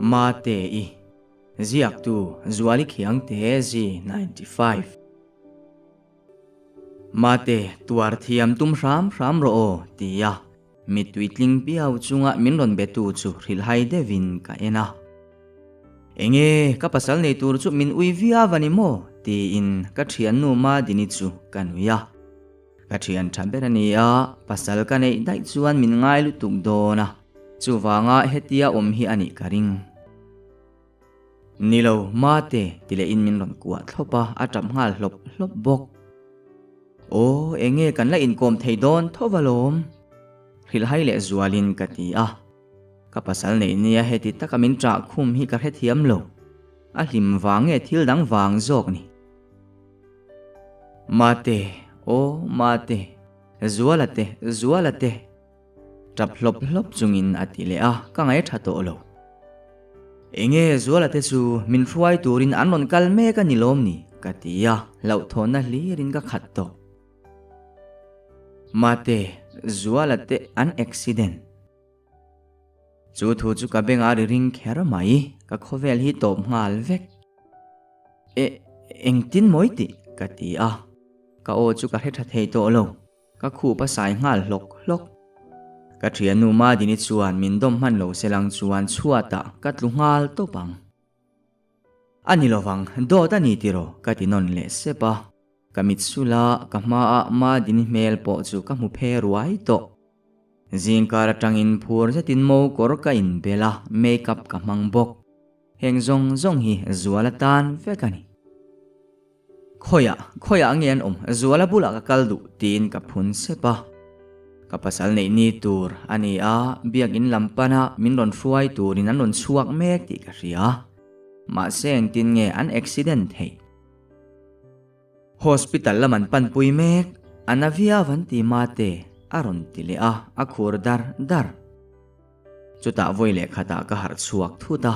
Mate-i, Ziaktu Zuali Khiangte Zi 95. Mate, tuar thiam tum hram hram rawh aw, ti a, mittui tling piau chunga min rawn betu chu hrilhhai deuhin ka en a. Enge, ka pasal nei tur chu min ui viau a ni maw? tiin ka thiannu Madini chu ka nui a. Ka thian tha ber a ni a, pasal ka neih daih chuan min ngai lutuk dawn a, chuvanga hetia awm hi a nih ka ring. Ni lo, Mate, ti lehin min rawn kuah thlawp a, a tap nghal hlawp hlawp bawk. Aw, enge kan la inkawm thei dawn tho alawm? Hrilhhai leh zualin ka ti a. Ka pasal neih nia heti taka min ṭah khum hi ka hrethiam lo. A hlim vang nge thil dang vang zawk ni? Mate, aw Mate, Zuala te, Zuala te. Tap hlawp hlawp chungin a ti leh a, ka ngaih tha tawh lo. Enge Zuala te chu min hruai turin an rawn kal mek a ni lawm ni? ka ti a, hlauhthawnna hlirin ka khat tawh. Mate, Zuala te an accident. Chu thu chu ka beng a ri ring kher mai, ka khawvel hi tawp nghal vek. E, engtin mawi tih? ka ti a, ka aw chu ka hre tha thei tawh lo, ka khup a sai nghal hlawk hlawk. Ka thiannu Madini chuan min dawm hman lo se lang chuan chhuatah ka tlu nghal tawp ang. A ni lovang, dawt a ni tiraw? ka ti nawn leh sep a. Ka mit sula ka hmaah Madini hmel pawh chu ka hmu phe ruai tawh. Zingkar atangin phur zetin mo kawr ka inbel a, makeup ka hmang bawk. Heng zawng zawng hi Zuala tan vek a ni. Khawiah, khawiah nge an awm? Zuala bulah ka kal duh tiin ka phun sep a. Ka pasal neih ni tur a ni a, biakin lam pana min rawn hruai turin an rawn chhuak mek tih ka hria. Mahse engtin nge an accident theih? Hospital lam an panpui mek, a na viau an ti mate a rawn ti leh a, a khur dar dar. Chutah vawi leh khatah ka harh chhuak thut a,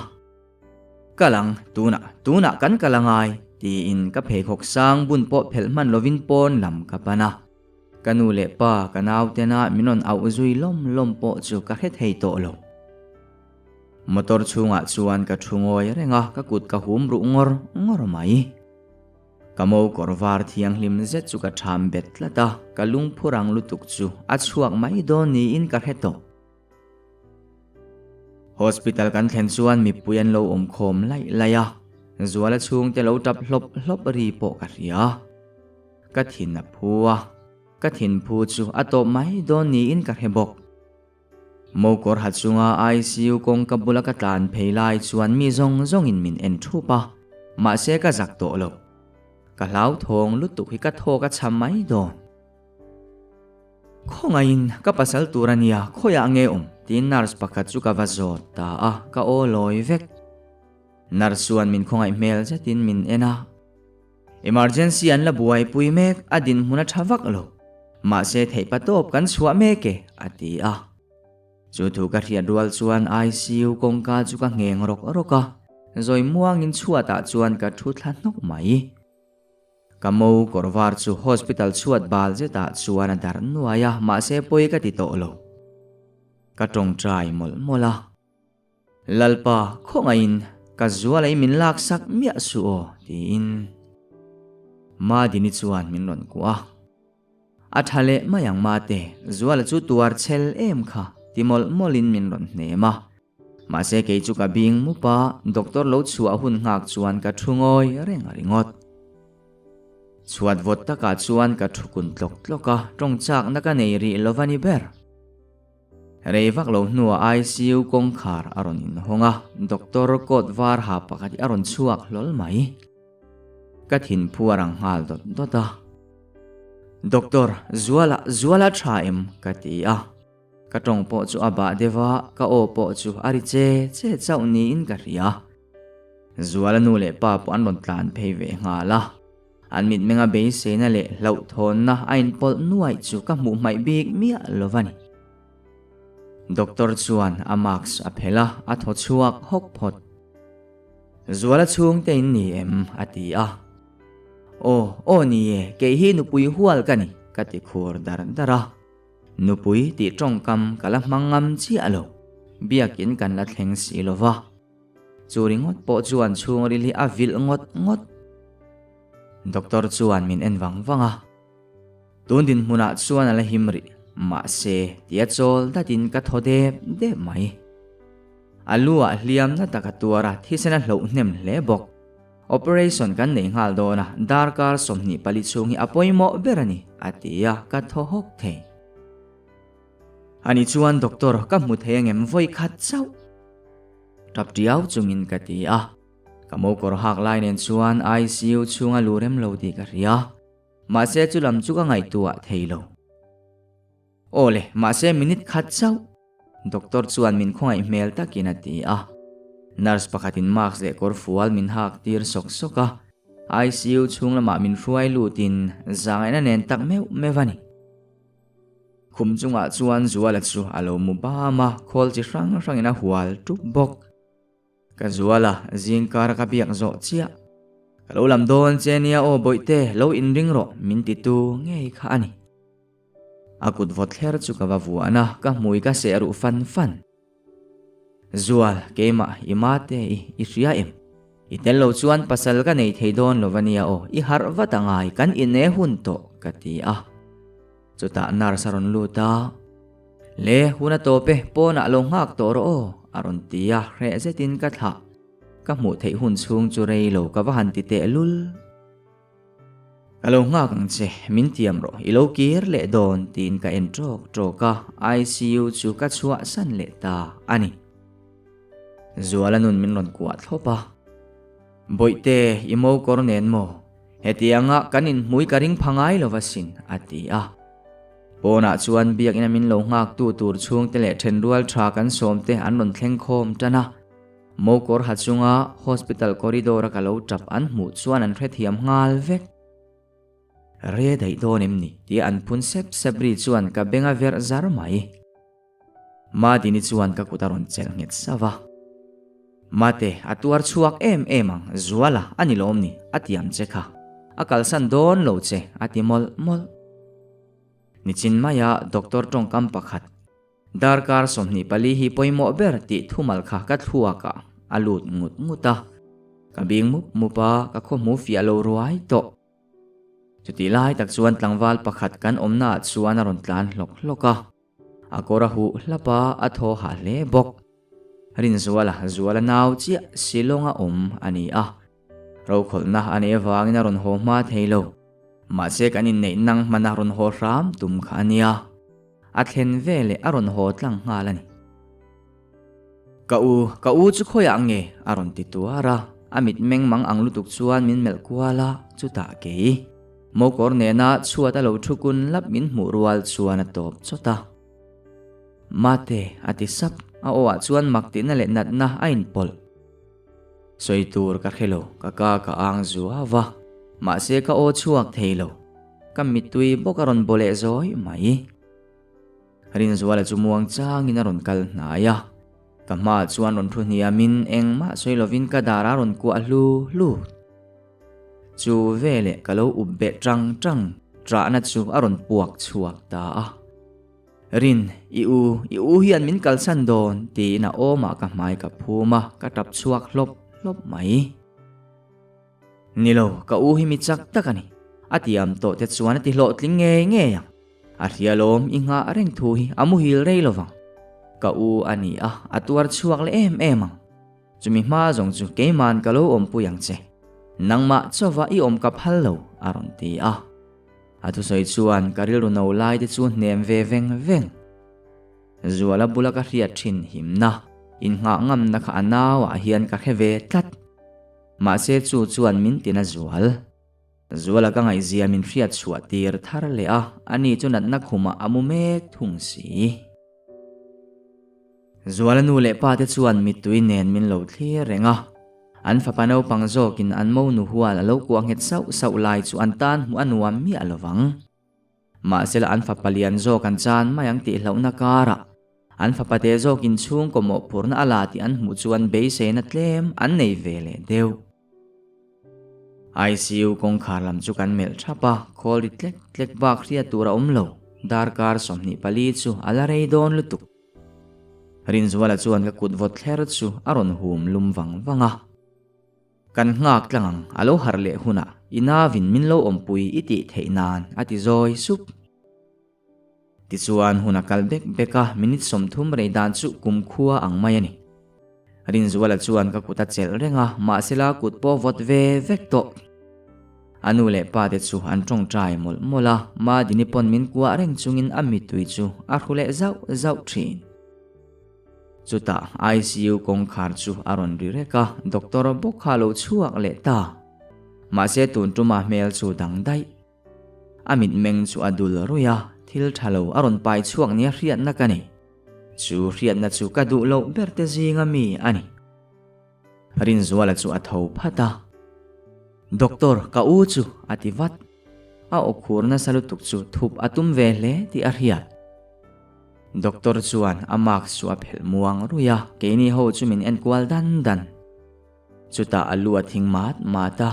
Kal ang, tunah, tunah kan kal angai, tiin ka pheikhawk sang bun pawh phelh hman lovin pawn lam ka pan a. Ka nu leh pa, ka nautena min rawn auh zui lawm lawm pawh chu ka hre thei tawh lo. Motor chhungah chuan ka thu ngawi reng a, ka kut ka hum ruh ngawr ngawr mai. Ka mo kawr var thianghlim zet chu ka ṭham bet tlat a, ka lungphu rang lutuk chu a chhuak mai dawn niin ka hre tawh. Hospital kan thlen chuan mipui an lo awm khawm laih laih a, Zuala chhungte lo ṭap hlawp hlawp ri pawh ka hria. Ka thin a phu a, ka thinphu chu a tawp mai dawn niin ka hre bawk. Mokawr ha chunga ICU kawngka bula ka tlan phei lai chuan mi zawng zawngin min en thup a, mahse ka zak tawh lo. Ka hlauthawng lutuk hi ka thawk a cham mai dawn. Khawngaihin ka pasal tur a nia, khawiah nge awm? tiin nurse pakhat chu ka va zawt ta a, ka aw lawi vek. Nurse chuan min khawngaih hmel zetin min en a. Emergency an la buaipui mek, a dinhmun a tha vak lo. Mahse theihpa tawp kan chhuah mek e, a ti a. Chu thu ka hriat rual chuan ICU kawngka chu ka ngheng rawk rawk a, zawi muangin chhuatah chuan ka thu thla hnawk mai. Ka mo kawr var chu hospital chhuat bal zetah chuan a darh nuai a, mahse pawi ka ti tawh lo. Ka tawngtai mawlh mawlh a. Lalpa, khawngaihin ka zualei min laksak miah suh aw, tiin Madini chuan min rawn kuah a. A tha leh mai ang Mate, Zuala chu tuar chhel em kha, ti mawlh mawlhin min rawn hnem a. Mahse kei chu ka bing mup a, doctor lo chhuah hun nghak chuan ka thu ngawi reng ringawt. Chhuat vawt takah chuan ka thu kun tlawk tlawk a, tawng chakna ka nei rih lo va ni ber. Rei vak lo hnuah ICU kawngkhar a rawn inhawng a, doctor coat var ha pakhat hi a rawn chhuak hlawl mai. Ka thinphu a rang nghal dawt dawt a. Doctor, Zuala, Zuala tha em? ka ti a. Ka tawng pawh chu a bah deuh a, ka aw pawh chu a ri che che chauh niin ka hria. Zuala nu leh pa pawh an rawn tlan phei ve nghal a. An mitmenga beiseina leh hlauhthawnna a inpawlh nuaih chu ka hmuh hmaih bik miah lo a ni. Doctor chuan a mask a phelh a, a thaw chhuak hawk phawt. Zuala chhungte in ni em? a ti a. Aw, aw ni e, kei hi nupui hual ka ni, ka ti khur dar dar a. Nupui tih tawngkam ka la hmang ngam chiah lo, biakin kan la thleng si lo va. Chu ringawt pawh chuan chhungril hi a vilh ngawt ngawt. Doctor chuan min en vang vang a. Tun dinhmunah chuan a la him rih, mahse tia chawl datin ka thaw dep dep mai. A lu ah hliam na tak a tuar a, thisen a hloh hnem hle bawk. Operation kan nei nghal dawn a, darkar 24 chhung hi a pawimawh ber a ni, a ti a, ka thaw hawk thei. Ani chuan doctor ka hmu thei angem vawi khat chauh? Tap tiau chungin ka ti a, ka mokawr hak lai nen chuan ICU chhunga lu rem lo tih ka hria. Mahse chu lam chu ka ngaihtuah thei lo. Aw le, mahse minute khat chauh. Doctor chuan min khawngaih hmel takin a ti a. Nurse pakhatin mask leh kawr fual min hak tir sawk sawk a. ICU chhung lamah min hruai lutin zangaihna nen tak meuh meuh a ni. Khum chungah chuan Zuala chu a lo mu bam a, khawl chi hrang hrangin a hual tup bawk. Ka Zuala, zingkara ka biak zawh chiah. Ka lo lam dawn che nia aw Bawihte, lo inring rawh, min titu ngei kha a ni. A kut vawt thler chu ka va vuan a, ka hmui ka seh ruh fan fan. Zual, keimah i mate i, i hria em? I tel lo chuan pasal ka nei thei dawn lo ania aw, i harh vat a ngai, kan inne hun tawh, ka ti a. Chutah nurse a rawn lut a, Le, hun a tawp e, pawnah lo nghak tawh rawh aw, a rawn ti a, hreh zetin ka thlah. Ka hmuh theih hun chhung chu rei lo ka va han ti teh lul. Ka lo nghak ang che, min tiam rawh, i lo kir leh dawn tiin ka en tawk tawk a, ICU chu ka chhuahsan leh ta a ni. Zuala nun min rawn kuah thlawp a, Bawihte, i mo kawr nen maw? Hetianga kan inhmui ka ring pha ngai lo asin, a ti a. Pawnah chuan biakina min lo nghaktu tur chhungte leh thenrual tha kan sawmte an rawn thleng khawm tan a. Mokawr ha chunga hospital corridor a ka lo tap an hmuh chuan an hrethiam nghal vek. Re daih dawn em ni? Tia an phun sep sep ri chuan ka beng a verh zar mai. Madini chuan ka kut a rawn chelh nghet sauh a. Mate, a tuar chhuak em em ang, Zuala a ni lawm ni? A tiam che kha. A kalsan dawn lo che, a ti mawlh mawlh. Nichin maia doctor tawngkam pakhat. Darkar 24 hi pawimawh ber tih thumal kha ka thluakah a lut ngut ngut a, ka bing mup mup a, ka khawhmu fiah lo ruai tawh. Chutih lai tak chuan tlangval pakhat kan awmnaah chuan a rawn tlan hlawk hlawk a, a kawr a huh hlap a, a thaw hah hle bawk. Rinzuala, Zuala nau chiah Shillong a awm a ni a, rokhawlhna a neih avangin a rawn haw hma thei lo. Mahse kan inneih nang hmana rawn haw hram tum kha a nia. A thlen veleh a rawn haw tlang nghal a ni. Ka u, ka u chu khawiah nge? a rawn ti tuar a, a mitmeng mang ang lutuk chuan min melh kual a, chutah kei. Mokawr nena chhuat a lo thu kun lap min hmuh rual chuan a tawp chawt a. Mate, a ti sap, a aw ah chuan mak tihna leh natna a inpawlh. Sawi tur ka hre lo, ka ka ka ang zuau a, mahse ka aw chhuak thei lo. Ka mittui bawk a rawn baw leh zawi mai. Rinzuala chu muang changin a rawn kal hnai a, ka hmaah chuan rawn thu hniamin engmah sawi lovin ka dar a rawn kuah hlu hlu. Chu veleh ka lo up beh tang tang ṭahna chu a rawn puak chhuak ta a. Rin, i u, i u hian min kalsan dawn, tiin a awmah ka hmai ka phum a, ka tap chhuak hlawp hlawp mai. Ni lo, ka u hi mi chak tak a ni. A tiam tawh te chuan a ti hlawhtling ngei ngei ang. A hrialawm i nghah reng thu hi a muhil rei lo vang. Ka u a ni a, a tuar chhuak leh em em ang. Chumi hma zawng chu keiman ka lo awmpui ang che. Nangmah chauva i awm ka phal lo, a rawn ti a. A thusawi chuan ka rilru no lai te chu hnem ve veng veng. Zuala bula ka hriat thin himna, innghah ngamna kha a nauah hian ka hre ve tlat. Mahse chu chuan min tina zual. Zuala ka ngaihzia min hriat chhuah tir thar leh a, ani chu natna khumah a mu mek thung si. Zuala nu leh pa te chuan mittui nen min lo thlir reng a, an fapa naupang zawkin an monu hual a lo kuah nghet sauh sauh lai chu an tan hmuh a nuam miah lo vang. Mahsela an fapa lian zawk an chan mai ang tih hlauhna karah an fapa te zawkin chhungkaw mawhphurhna a la tih an hmuh chuan beiseina tlem an nei ve leh deuh. ICU kawngkhar lam chu kan melh thap a, khawl ri tlek tlek bak hriat tur a awm lo. Darkar 24 chu a la rei dawn lutuk. Rinzuala chuan ka kut vawt thler chu a rawn hum lum vang vang a. Kan nghak tlang ang, a lo harh leh hunah i navin min lo awmpui i tih theih nan a ti zawi sup. Tichuan hun a kal bek bek a, minute 30 rei dan chu kumkhua ang mai a ni. Rinzuala chuan ka kut a chelh reng a, mahsela kut pawh vawt ve vek tawh. A nu leh pa te chu an tawngtai mawlh mawlh a, Madini pawn min kuah reng chungin a mittui chu a hru leh zauh zauh thin. Chutah ICU kawngkhar chu a rawn ri rek a, doctor bawk kha a lo chhuak leh ta. Mahse tun tuma hmel chu dang daih. A mitmeng chu a dul ruih a, thil tha lo a rawn pai chhuak nia hriatna ka nei. Chu hriatna chu ka duh loh ber te zinga mi a ni. Rinzuala chu a tho phat a, Doctor, ka u chu a ti vat. A aw khur nasa lutuk chu thup a tum ve hle tih a hriat. Doctor chuan a mask chu a phelh muang ruih a, keini ho chu min enkual dan dan. Chutah a lu a thing mat mat a.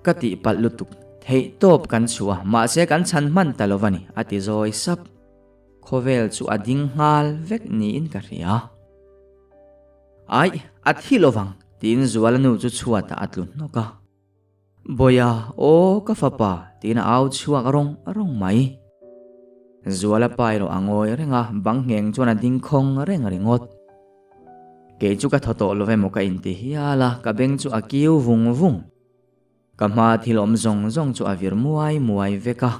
Ka tihpalh lutuk, theih tawp kan chhuah a, mahse kan chhan hman ta lo va ni, a ti zawi sap. Khawvel chu a ding nghal vek niin ka hria. Aih, a thi lo vang, tiin Zuala nu chu chhuatah a tlu hnawk a. Bawia, aw ka fapa, tiin a au chhuak rawng rawng mai. Zuala pa erawh a ngawi reng a, bang ngheng chuan a ding khawng reng ringawt. Kei chu ka thaw tawh lo emaw ka inti hial a, ka beng chu a kiu vung vung. Ka hma thil awm zawng zawng chu a vir muai muai vek a.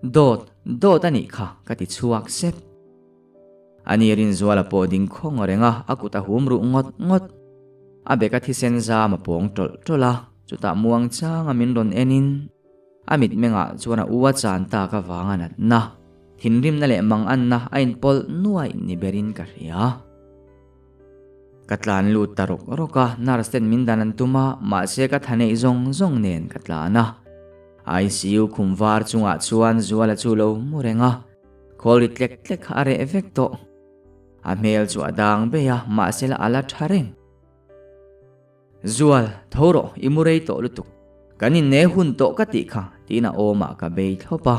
Dawt, dawt a nih kha, ka ti chhuak sep. Ani Rinzuala pawh ding khawng reng a, a kut a hum ruh ngawt ngawt. A beka thisen zam a pawng tawlh tawlh a, chutah muang changa min rawn en in a mitmengah chuan a u a chan tak avanga natna, thinrimna leh manganna a inpawlh nuaih ni berin ka hria. Ka tlan lut ta rawk rawk a, nurse ten min dan an tum a, mahse ka tha neih zawng zawng nen ka tlan a. ICU khum var chungah chuan Zuala chu lo mu reng a, khawl ri tlek tlek kha a reh vek tawh. A hmel chu a dang bei a, mahse la a la tha reng. Zual, tho rawh, i mu rei tawh lutuk. Kan inne hun tawh ka tih kha, tiin a awmah ka bei thlawp a.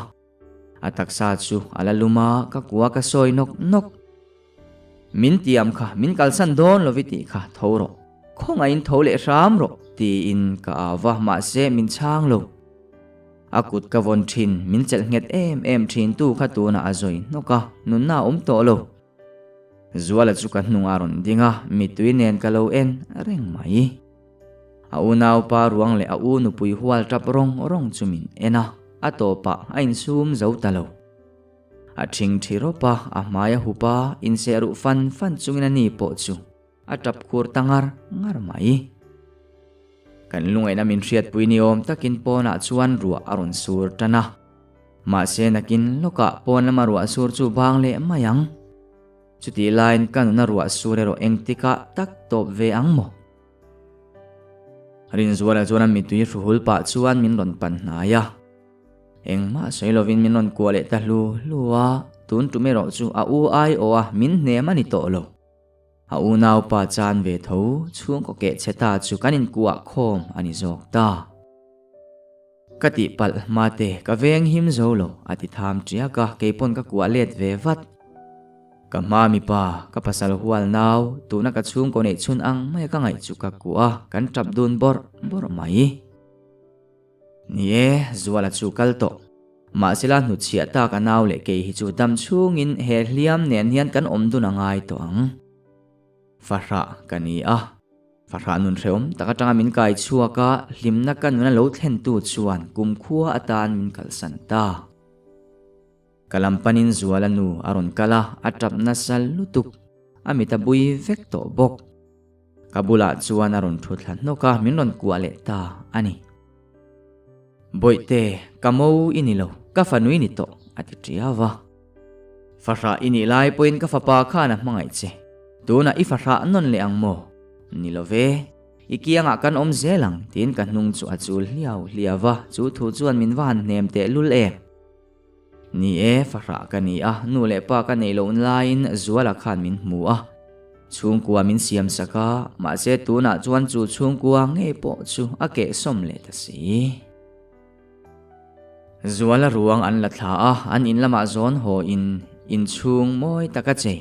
A taksa chu a la lum a, ka kua ka sawi nawk nawk. Min tiam kha, min kalsan dawn lo i tih kha, tho rawh. Khawngaihin tho leh hram rawh, tiin ka au va, mahse min chhang lo. A kut ka vawn thin, min chelh nghet em em thin tu kha tunah a zawi hnawk a, nunna a awm tawh lo. Zuala chu ka hnung a rawn ding a, mittui nen ka lo en reng mai. A unaupa ruang leh a u nupui hual tap rawng rawng chu min en a, a tawpah a insum zo ta lo. A thing thi rawp a, a hmai a hup a, inseh ruh fan fan chungin a ni pawh chu a tap khur ta ngar ngar mai. Kan lungaihna min hriatpui ni awm takin pawnah chuan ruah a rawn sur tan a, mahse nakin lawkah pawn lama ruah sur chu bang leh mai ang. Chutih laiin ka nuna ruah sur erawh engtikah tak tawp ve ang maw? Rinzuala chuan a mittui hruhul pah chuan min rawn pan hnai a. Engmah sawi lovin min rawn kuah leh ta hlu hlu a, tun tum erawh chu a u ai aw a, min hnem a ni tawh lo. A unaupa chan ve tho, chhungkaw keh chhe ta chu kan inkuah khawm a ni zawk ta. Ka tihpalh hmate ka veng him zo lo, a ti tham tiak a, keipawn ka kuah let ve vat. Ka hma mipa, ka pasal hual nau, tuna ka chhungkaw neih chhun ang maia ka ngaih chu ka kuah a, kan tap dun bawrh bawrh mai. Ni e, Zuala chu kal tawh. Mahsela hnutchhiah tak a nau leh kei hi chu dam chhungin he hliam nen hian kan awm dun a ngai tawh ang. Fahrah ka ni a, fahrah nun hrehawm tak atanga min kai chhuak a, hlimna ka nuna lo thlentu chuan kumkhua atan min kalsan ta. Ka lam panin Zuala nu a rawn kal a, a tap nasa lutuk. A mit a bui vek tawh bawk. Ka bulah chuan a rawn thu thla hnawk a, min rawn kuah leh ta a ni. Bawihte, ka mo i ni lo, ka fanu i ni tawh, a ti ṭiau va. Fahrah i nih lai pawhin ka fapa khan a hmangaih che. Tunah i fahrah nawn leh ang maw? Ni lo ve. I kiangah kan awm zel ang, tiin ka hnung chu a chul hliau hliau va, chu thu chuan min va han hnem tehlul em. Ni e, fahrah ka ni a, nu leh pa ka neih loh laiin Zuala khan min hmu a, chhungkua min siam sak a, mahse tunah chuan chu chhungkua ngei pawh chu a kehsawm leh ta si. Zuala ruang an la thla a, an in lamah zawn haw in inchhung mawi tak a chei.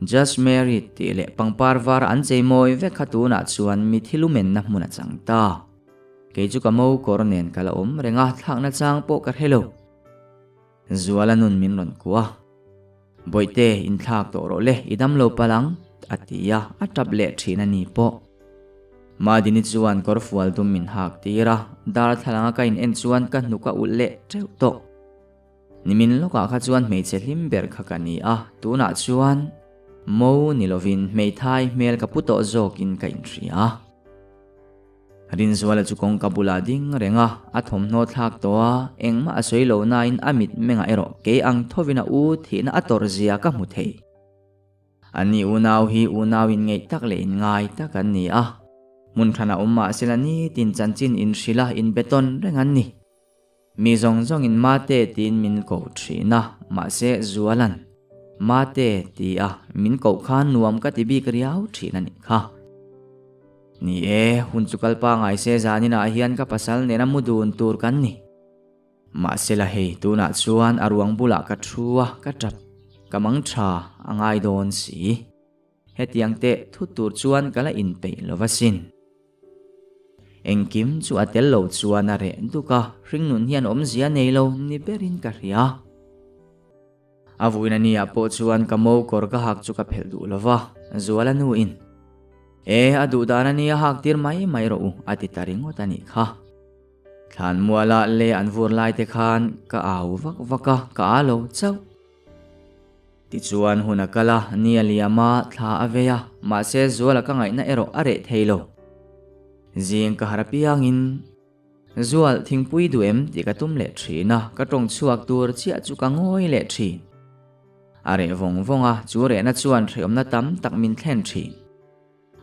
Just married tih leh pangpar var an chei mawi vek kha tunah chuan mi thilumenna hmun a chang ta. Kei chu ka mo kawr nen ka la awm reng a, thlakna chang pawh ka hre lo. Zuala nun min rawn kuah. Bawihte, inthlak tawh rawh le, i dam lo palh ang, a ti a, a tap leh thin a ni pawh. Madini chuan kawr fual dum min hak tir a, darthlalanga ka in en chuan ka hnuk a ulh leh teuh tawh. Nimin lawkah kha chuan hmeichhe hlim ber kha ka ni a, tunah chuan mo ni lovin hmeithai hmel ka pu tawh zawkin ka inhria. Rinzuala chu kawngka bulah ding reng a, a thawmhnaw thlak tawh a, engmah a sawi lo nain a mitmengah erawh kei ang thovin a u thihna a tawrh zia ka hmu thei. Anni unau hi unau inngeih tak leh inngai tak an ni a, hmun hranah awm mahsela nitin chanchin inhrilh a, inbetawn reng an ni. Mi zawng zawngin Mate tiin min koh thin a, mahse Zuala'n Mate ti a min koh khan nuam ka ti bik riau thin a nih kha. Ni e, hun chu kal pangai se zaninah hian ka pasal nena mu dun tur kan ni. Mahse la hei, tunah chuan a ruang bulah ka thu a, ka tap, ka mang tha a ngai dawn si. Hetiang teh thut tur chuan ka la inpeih lo va sin. Engkim chu a tel lo chuan a reh duk a, hringnun hian awmzia nei lo ni berin ka hria. A vuina ni ah pawh chuan ka mo kawr ka hak chu ka phelh duh lo va, Zuala nu in, E, a duh dan a nia hak tir mai mai rawh u, a ti ta ringawt a nih kha. Thlan muala le an vur lai te khan ka au vak vak a, ka a lo chauh. Tichuan hun a kal a, ni a liam a, thla a vei a, mahse Zuala ka ngaihna erawh a reh thei lo. Zing ka har apiangin, Zual, thingpui duh em tih ka tum leh thin a, ka tawng chhuak tur chiah chu ka ngawi leh thin. A reh vawng vawng a, chu rehna chuan hrehawmna tam tak min thlen thin.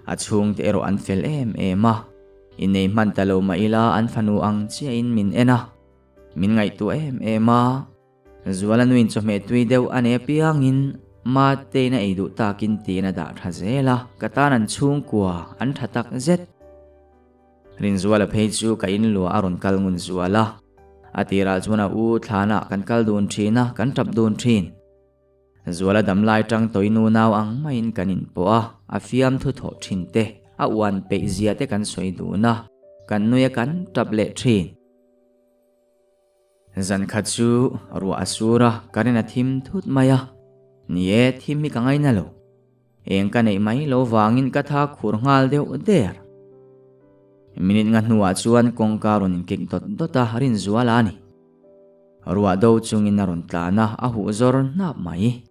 A chhungte erawh an fel em em a, innei hman ta lo mah ila an fanu ang chiahin min en a, min ngaihtuah em em a. Zuala nuin chawhmeh tui deuh a nei apiangin Matein a ei duh takin tiin a dah tha zel a, ka tan an chhungkua an tha tak zet. Rinzuala phei chu ka in luah a rawn kal ngun zual a, a tirah chuan a u thlanah kan kal dun thin a, kan tap dun thin. Zuala damlai tang tawih nu nau ang maiin kan inpawh a, a fiamthu thawh thin te, a uan peih zia te kan sawi dun a, kan nui a kan tap leh thin. Zan khat chu ruah a sur a, current a thim thut mai a. Ni e, thim hi ka ngaina lo. Eng ka neih mai lo vangin ka tha khur nghal deuh der. Minute nga hnuah chuan kawngka rawn inkek dawt dawt a, Rinzuala a ni. Ruah do chungin a rawn tlan a, a huh zawr hnap mai.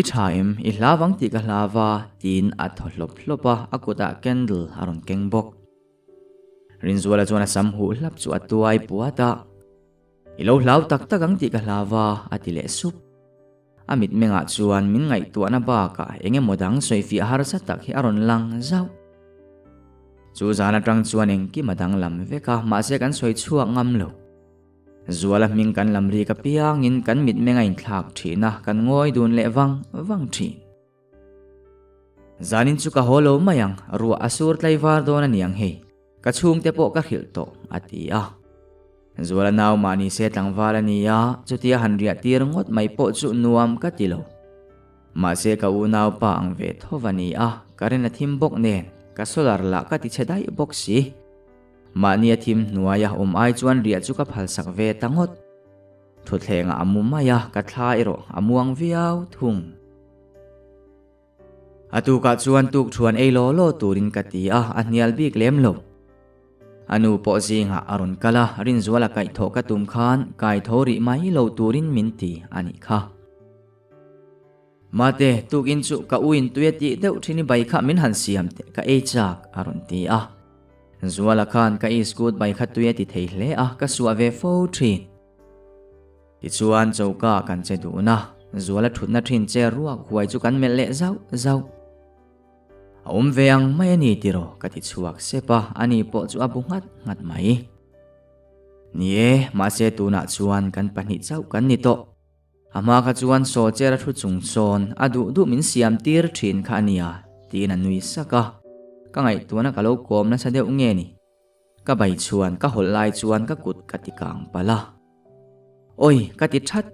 I tha em, i hlau ang tih ka hlau a, tiin a thaw hlawp hlawp a, a kutah candle a rawn keng bawk. Rinzuala chuan a sam huh hlap chu a tuai puat a, I lo hlau tak tak ang tih ka hlau a, a ti leh sup. A mitmengah chuan min ngaihtuahna bakah eng emaw dang sawifiah harsa tak hi a rawn lang zauh. Chu zan atang chuan engkim a danglam vek a, mahse kan sawi chhuak ngam lo. Zuala hming kan lam rik apiangin kan mitmeng a inthlak thin a, kan ngawi dun leh vang vang thin. Zanin chu ka haw lo mai ang, ruah a sur tlaivar dawn a niang hei, ka chhungte pawh ka hrilh tawh, a ti a. Zuala nau mahni se tlangval a ni a, chutia han riah tir ngawt mai pawh chu nuam ka ti lo. Mahse ka unaupa ang ve tho va ni a, ka rin a thim bawk nen, ka solar lah ka ti chhe daih bawk si. Mahni a thim hnuaia awm ai chuan riah chu ka phalsak ve ta ngawt. Thutthlengah a mu mai a, ka thla erawh a muang viau thung. A tukah chuan tukṭhuan ei law law turin ka ti a, a hnial bik lem lo. A nu pawh zingah a rawn kal a, Rinzuala kaihthawh ka tum khan kaitho rih mai lo turin min ti a nih kha. Mate, tukin chu ka u in tui a tih deuh thin i bai kha min han siam teh, ka ei chak a rawn ti a. Zuala khan ka iskut bai kha tui a ti thei hle a, ka suah ve fo thin. Tichuan choka kan che dun a, Zuala thutna thin che ruak huai chu kan melh leh zauh zauh. A awm ve ang mai a ni tiraw ka ti chhuak sep a, ani pawh chu a bu nghat nghat mai. Ni e, mahse tunah chuan kan pahnih chauh kan ni tawh. A hma kha chuan saw cher a thu chung sawn a duh duh min siam tir thin kha a nia tiin a nui sak a, ka ngaihtuahna ka lo kawm nasa deuh nge ni. Ka bai chuan ka hawlh lai chuan ka kut ka ti kang palh a. Awi ka ti that!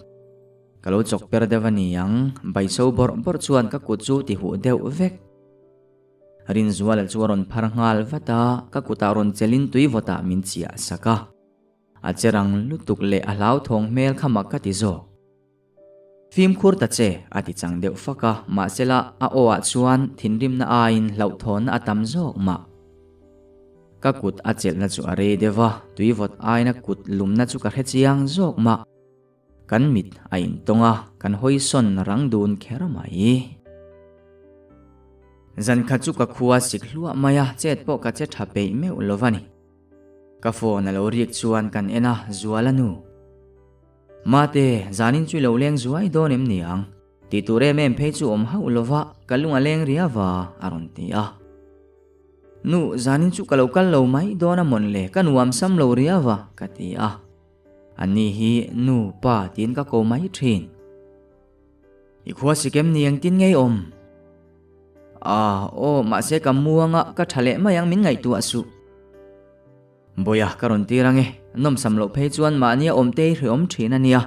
Ka lo chawk per deuh a ni ang, bai so bawrh bawrh chuan ka kut chu ti huh deuh vek. Rinzuala chu a rawn phar nghal vat a, ka kutah rawn chelin tui vawtah min chiah sak a. A che rang lutuk leh a hlauthawng hmel kha mak ka ti zawk. Fimkhur ta che, a ti chang deuh fak a, mahsela a aw ah chuan thinrimna aiin hlauhthawnna a tam zawk mah. Ka kut a chelhna chu a rei deuh a, tui vawt aina kut lumna chu ka hre chiang zawk mah. Kan mit a intawng a, kan hawisawn rang dun kher mai. Zan khat chu ka khua sik hluah mai a, chet pawh ka che tha peih meuh lo va ni. Ka phone a lo rik chuan kan en a, Zuala nu. Mate, zanin chu i lo leng zuai dawn em ni ang? Tih tur em em phei chu awm hauh lo va, ka lung a leng ria va, a rawn ti a. Nu, zanin chu ka lo kal lo mai dawn a mawn le, ka nuam sam lo ria va, ka ti a. Ani hi nu, pa tiin ka ko mai thin. I khua sikem ni engtin ngei awm? Ah, aw, mahse ka muanga ka tha leh mai ang min ngaihtuah suh. Bawia ka rawn tir ange, nawmsam loh phei chuan mahnia awm te hi hreawm thin a nia.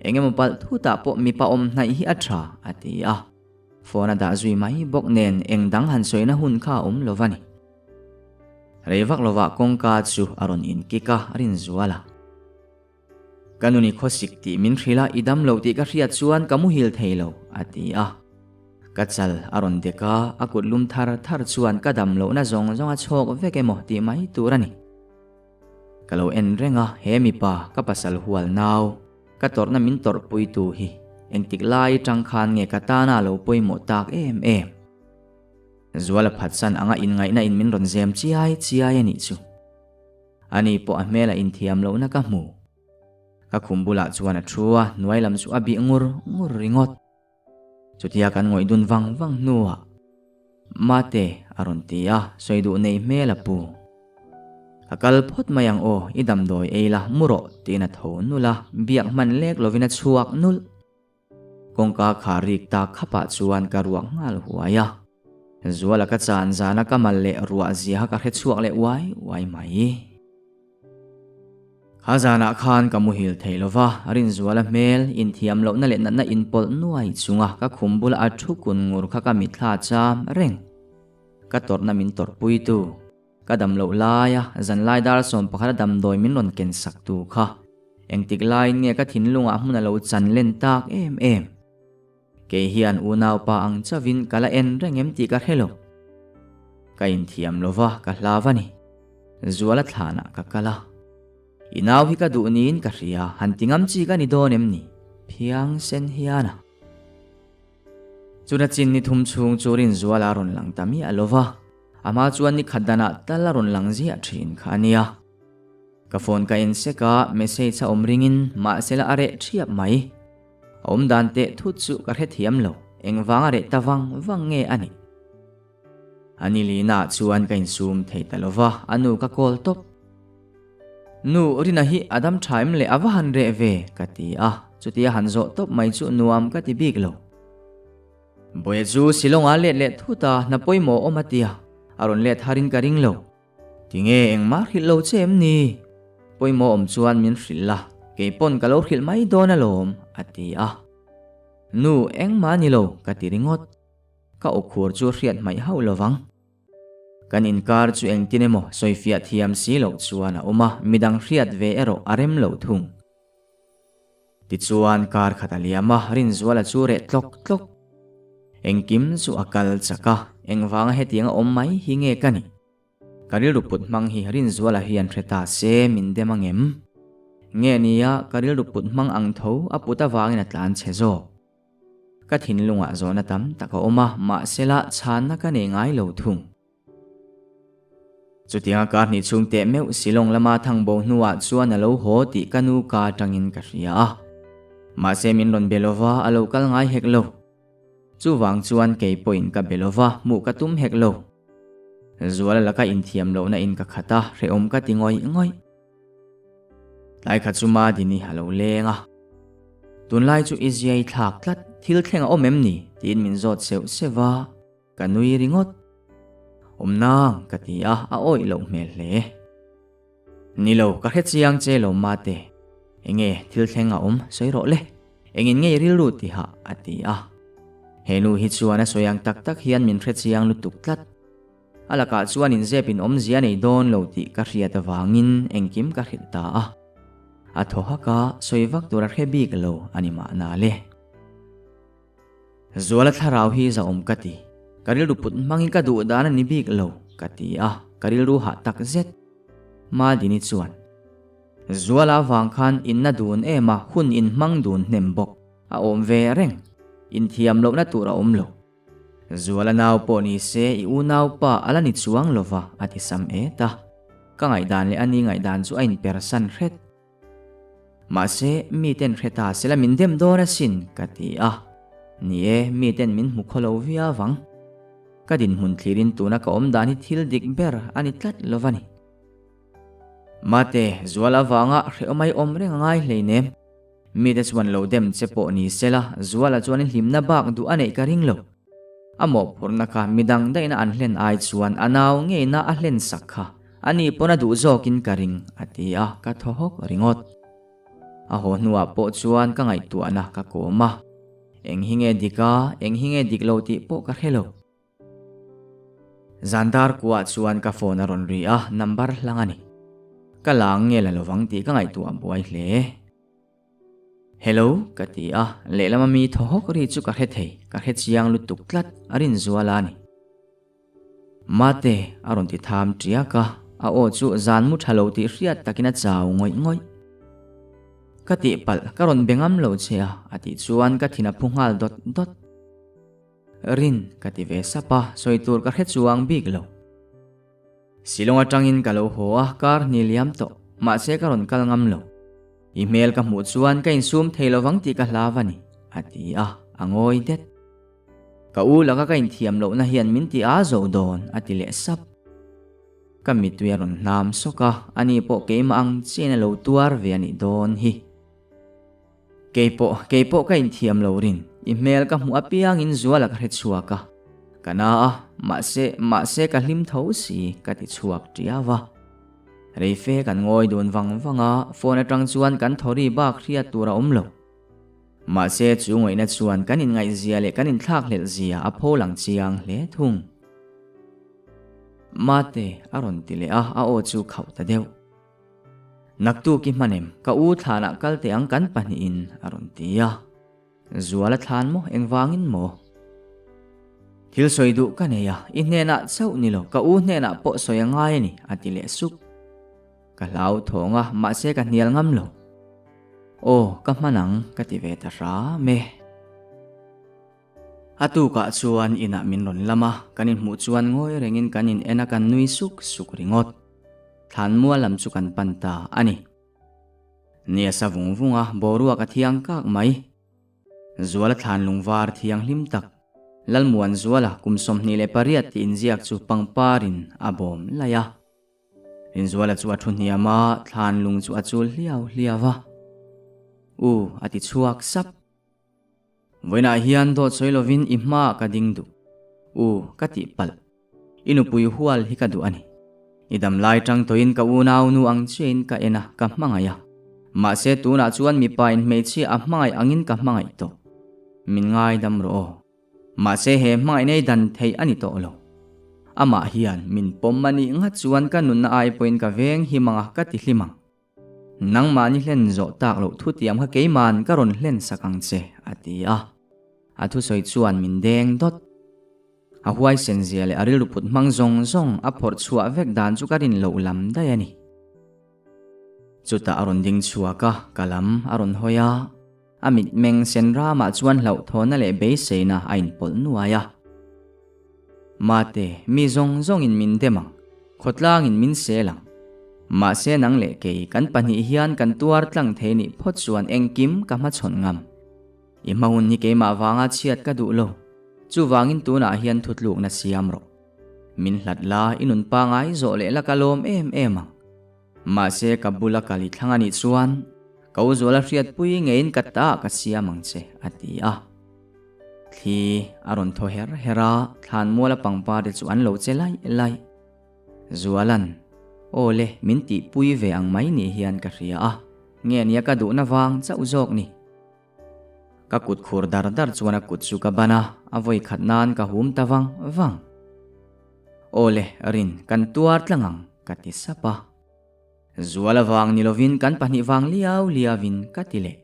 Engemaw palh thutah pawh mipa awm hnaih hi a tha, a ti a. Phone a dah zui mai bawk nen eng dang han sawina hun kha a awm lo va ni. Rei vak lovah kawngka chu a rawn inkik a, a rinzual a. Ka nuni khawsik tih min hrilh a, i dam lo tih ka hriat chuan ka muhil thei lo, a ti a. Ka chal a rawn dek a, a kut lum thar thar chuan ka dam lohna zawng zawng a chhawk vek emaw tih mai tur a ni. Ka lo en reng a, he mipa ka pasal hual nau, ka tawrhna min tawrhpuitu hi engtik lai tang khan nge ka tana a lo pawimawh tak em em. Zuala phatsan anga inngaihna in min rawn zem chiai chiai a nih chu. Ani pawh a hmel a inthiam lohna ka hmu. Ka khum bulah chuan a thu a, hnuai lam chu a bih ngur ngur ringawt. Chutia kan ngawih dun vang vang hnuah, Mate, a rawn ti a, sawi duh nei hmel a pu. Ka kal phawt mai ang aw, i damdawi ei la, mu rawh, tiin a tho nulh a, biak hman lek lovin a chhuak nulh. Kawngka kha rik tak khapah chuan ka ruak nghal huai a. Zuala ka chan zana ka mal leh ruah zia kha ka hre chhuak leh uai uai mai. Kha zanah khan ka muhil thei lo va, Rinzuala hmel, inthiam lohna leh natna inpawlh nuai chunga ka khum bula a thu kun ngur kha ka mitthla cham reng. Ka tawrhna min tawrhpuitu. Ka dam loh laia zanlai dar 11 a damdawi min rawn ken sak tu kha engtik laiin nge ka thinlungah hmun a lo chan len tak em em. Kei hian unaupa ang chauhin ka la en reng em tih ka hre lo. Ka inthiam lo va, ka hlau a ni. Zuala thlanah ka kal a. I nau hi ka duh niin ka hria, han ti ngam chi ka ni dawn em ni? Phiang sen hian a. Chuna chin ni thum chhung chu Rinzuala a rawn lang ta miah lo va. A hma chuan ni khat danah tal a rawn lang ziah thin kha a nia. Ka phone ka en sek a, message a awm ringin mahsela a reh thiap mai. A awm dan teh thut chu ka hrethiam lo, engvang a reh ta vang vang nge a nih? A ni lina chuan ka insum thei ta lo va, a nu ka call tawp. Nu, Rina hi a dam tha em le a va han reh ve? ka ti a, chutia han zawh tawp mai chu nuam ka ti bik lo. Bawiha chu Shillong-ah let leh thut a, hna pawimawh awm a tia, a rawn let harin ka ring lo. Tinge engmah hrilh lo che em ni? Pawimawh awm chuan min hrilh la, kei pawn ka lo hrilh mai dawn alawm, a ti a. Nu, engmah a ni lo, ka ti ringawt. Ka awkhur chu hriat hmaih hauh lo vang. Kan inkar chu engtin emaw sawifiah thiam si loh chuan a awm a, midang hriat ve erawh a rem lo thung. Tichuan kar khat a liam a, Rinzuala chu reh tlawk tlawk. Engkim chu a kal chak a, engvanga hetianga awm mai hi nge ka nih? Ka rilru put hmang hi Rinzuala hian hre ta se min dem angem? Nge nia ka rilru put hmang ang tho a put avangin a tlan chhe zawk. Ka thinlungah zawhna tam tak a awm a, mahsela chhanna ka nei ngai lo thung. Chutianga kar hnih chhung teh meuh Shillong lama thangbo hnuah chuan a lo haw tih ka nu ka atangin ka hria a. Mahse min rawn be lova a lo kal ngai hek lo. Chuvang chuan kei pawhin ka be lova hmuh ka tum hek lo. Zuala laka inthiam lohna in ka khat a, hrehawm ka ti ngawih ngawih. Tlai khat chu Madini a lo leng a. Tunlai chu i ziai thlak tlat, thil thleng a awm em ni? tiin min zawt seuh seuh va. Ka nui ringawt. Awm nang, ka ti a, a awih loh hmel hle. Ni lo, ka hre chiang che lo mate. Enge thil thleng a awm, sawi rawh le. Engin nge i rilru tiha? a ti a. He nu hi chuan a sawi ang tak tak hian min hrechiang lutuk tlat. A lakah chuan inzep in awmzia nei dawn lo tih ka hriat avangin engkim ka hrilh ta a. A thaw hak a, sawi vak tur a hre bik lo a ni mahna le. Zuala thlarau hi zahawm ka ti. Ka rilru put hmangin ka duh dan a ni bik lo, ka ti a, ka rilru hah tak zet. Madini chuan, Zuala vang khan inna dun em a, hun in hmang dun hnem bawk. A awm ve reng. Inthiam lohna tur a awm lo. Zuala nau pawh ni se i unaupa a la ni chuang lova, a ti sam et a. Ka ngaihdan leh ani ngaihdan chu a inpersan hret. Mahse, miten hre ta sela min dem dawn asin, ka ti a. Ni e, miten min hmu khaw lo viau ang. Ka dinhmun thlirin tuna ka awm dan hi thil dik ber a ni tlat lo va ni. Mate, zual avanga hrehawm ai awm reng a ngai hleinem. Mite chuan lo dem che pawh ni sela, Zuala chuan i hlimna bak duh a neih ka ring lo. A mawhphurhna kha midang daihna an hlen ai chuan a nau ngeina a hlen sak kha a ni pawn a duh zawkin ka ring, a ti a, ka thaw hawk ringawt. A haw hnuah pawh chuan ka ngaihtuahna ka kawm a, eng hi nge dik a, eng hi nge dik lo tih pawh ka hre lo. Zan dar kuah chuan ka phone a rawn ri a, number hlang a ni. Ka la nge la lovang tih ka ngaihtuah buai hle. Hello, ka ti a, lehlama mi thaw hawk ri chu ka hre thei, ka hre chiang lutuk tlat, a rin zual a ni. Mate, a rawn ti tham tiak a, a aw chu zan mu tha lo tih hriat takin a chau ngawih ngawih. Ka tihpalh, ka rawn be ngam lo che a, a tih chuan ka thin a phu nghal dawt dawt. Rin, ka ti ve sap a, sawi tur ka hre chuang bik lo. Shillong atangin ka lo haw a, kar hni liam tawh, mahse ka rawn kal ngam lo. I hmel ka hmuh chuan ka insum thei lovang tih ka hlau a ni, a ti a, a ngawi det. Ka u laka ka inthiam lohna hian min ti a zo dawn, a ti leh sap. Ka mittui a rawn hnam sawk a, ani pawh keimah ang chiain a lo tuar ve a nih dawn hi. Keipawh, keipawh ka inthiam lo rin. I hmel ka hmuh apiangin Zuala ka hre chhuak a. Ka na a, mahse, mahse ka hlim tho si, ka ti chhuak tiau a. Reife kan ngawi dun vang vang a, phone atang chuan kan thaw ri bak hriat tur a awm lo. Mahse, chu ngaihna chuan kan inngaihzia leh kan inthlakhlelh zia a pho lang chiang hle thung. Mate, a rawn ti leh a, a aw chu khauh ta deuh. Naktuk i hman em? Ka u thlanah kal teh ang kan pahnihin a rawn ti a. Zuala thlan maw? Engvangin maw? Thil sawi duh ka nei a, i hnenah chauh ni lo, ka u hnenah pawh sawi a ngai a ni, a ti leh sup. Ka hlau thawng a, mahse ka hnial ngam lo. Aw, ka hman ang, ka ti ve ta hram e. A tukah chuan inah min rawn lam a, kan inhmuh chuan ngawi rengin kan in en a kan nui suk suk ringawt. Thlanmual lam chu kan pan ta a ni. Ni a sa vung vung a, boruak a thiang kak mai. Zuala thlan lungvar thianghlim tak, Lalmuan Zuala kum 28 tih inziak chu pangparin a bawm laih a. Rinzuala chu a thu hniam a, thlan lung chu a chul hliau hliau a. U, a ti chhuak sap. Vawiinah hian dawt sawi lovin i hmaah ka ding duh. U, ka tih palh. I nupui hual hi ka duh a ni. I damlai tang tawhin ka unaunu ang chiahin ka en a, ka hmangaih a. Mahse tunah chuan mipa in hmeichhia a hmangaih angin ka hmangaih tawh. Min ngaidam rawh aw. Mahse he hmangaih nei dan theih a ni tawh lo. Amah hian min pawm a nih ngat chuan ka nunna ai pawhin ka veng him ang a, ka ti hlim ang. Nangmahni hlen zawh tak loh thutiam kha keima'n ka rawn hlen sak ang che, a ti a. A thusawi chuan min deng dawt. A huaisen zia leh a rilru put hmang zawng zawng a phawrh chhuah vek dan chu ka rin loh lam daih a ni. Chutah a rawn ding chhuak a, ka lam a rawn hawi a. A mitmeng sen ramah chuan hlauhthawhna leh beiseina a inpawlh nuai a. Mate, mi zawng zawngin min dem ang, khawtlangin min sel ang. Mahse nang leh kei kan pahnih hian kan tuar tlang thei nih phawt chuan engkim ka hmachhawn ngam. I hma hun hi keimah vanga chhiat ka duh lo. Chuvangin tunah hian thutlukna siam rawh. Min hlat la, i nun pangai zawh leh la ka lawm em em ang. Mahse ka bula kal i thlang a nih chuan ka u Zuala hriatpui ngeiin ka ta ka siam ang che, a ti a. Thli a rawn thaw her her a, thlanmuala pangpar te chu an lo che laih laih. Zuala'n, Aw le, min tihpui ve ang mai ni hian ka hria a, nge nia ka duhna vang chauh zawk ni. Ka kut khur dar dar chuan a kut chu ka ban a, a vawi khat nan ka hum ta vang vang. Aw le, Rin, kan tuar tlang ang, ka ti sap a. Zual avang ni lovin kan pahnih vang liau liauin ka ti leh.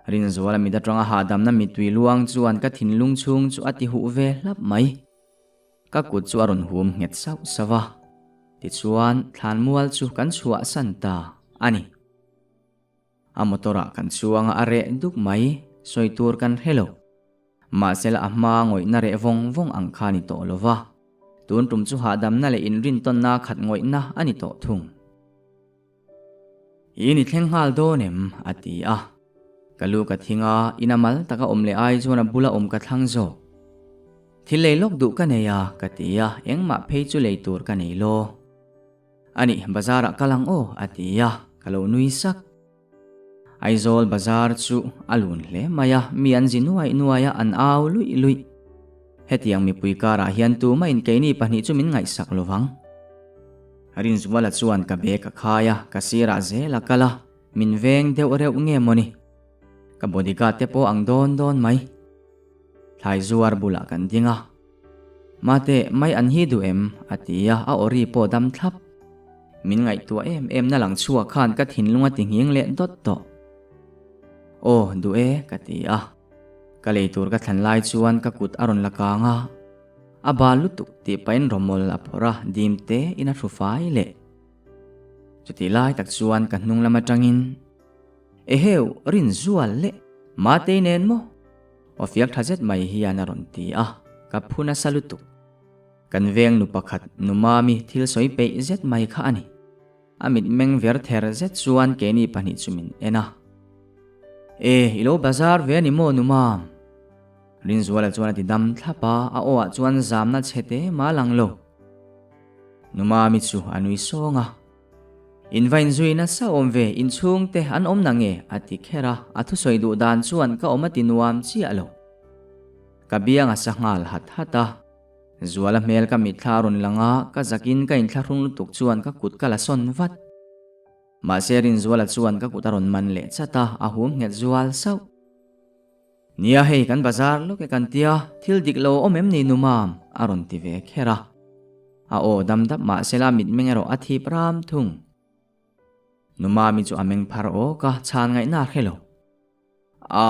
Rinzuala mit atanga hahdamna mittui luang chuan ka thinlung chhung chu a ti huh ve hlap mai. Ka kut chu a rawn hum nghet sauh sauh a, tichuan thlanmual chu kan chhuahsan ta a ni. A motor ah kan chuang a, a reh duk mai, sawi tur kan hre lo. Mahsela a hma ngawihna reh vawng vawng ang kha a ni tawh lo va, tun tum chu hahdamna leh inrintawnna khat ngawihna a ni tawh thung. I ni thleng nghal dawn em? a ti a. Ka lu ka thing a, ina mal taka awm leh ai chuan a bula awm ka thlang zawk. Thil lei lawk duh ka nei a, ka ti a, engmah phei chu lei tur ka nei lo. Anih, bazar ah kal ang aw, a ti a, ka lo nui sak. Aizawl bazar chu a lun hle mai a, mi an zi nuai nuai a, an au luih luih. Hetiang mipui karah hian tumah in keini pahnih chu min ngaihsak lo vang. Rinzuala chuan ka bag a khai a, ka sirah zel a kal a, min veng deuh reuh nge mawni. Ka bodyguard te pawh ang dawn dawn mai. Thlai zuar bulah kan ding a. Mate, mai an hi duh em? a ti a, a awri pawh dam thlap. Min ngaihtuah em em na lang chhuak khan ka thinlung a ti nghing leh dawt tawh. Aw, duh e, ka ti a. Ka lei tur ka thlan lai chuan ka kut a rawn la kang a. A bal lutuk tih pahin rawmawl a phawrh a, dim te in a hru fai leh. Chutih lai tak chuan ka hnung lam atangin, Eheu, Rinzual leh Matei nen maw? Aw fiak tha zet mai hian a rawn ti a, ka phu nasa lutuk. Kan veng nu pakhat nu Mami thil sawi peih zet mai kha a ni. A mitmeng ver ther zet chuan keini pahnih chu min en a. E, i lo bazar ve a ni maw nu Mam? Rinzuala chuan a ti dam thlap a, a aw ah chuan zamna chhe te mah lang lo. Nu Mami chu a nui sawng a. In va inzui nasa awm ve, inchhung te an awm na nge? a ti kher a, a thusawi duh dan chuan ka awm a ti nuam chiah lo. Ka biang a sa nghal hat hat a. Zuala hmel ka mitthla a rawn lang a, ka zakin ka inthlahrung lutuk chuan ka kut ka la sawn vat. Mahse Rinzuala chuan ka kut a rawn man leh chat a, a hum nghet zual sauh. Nia hei kan bazar lawk e kan tia, thil dik lo a awm em ni nu mam? a rawn ti ve kher a. A aw dam dap mahsela mitmeng erawh a thip ram thung. Nu mami chu a meng phar awk a, chhan ngaihna a hre lo. A,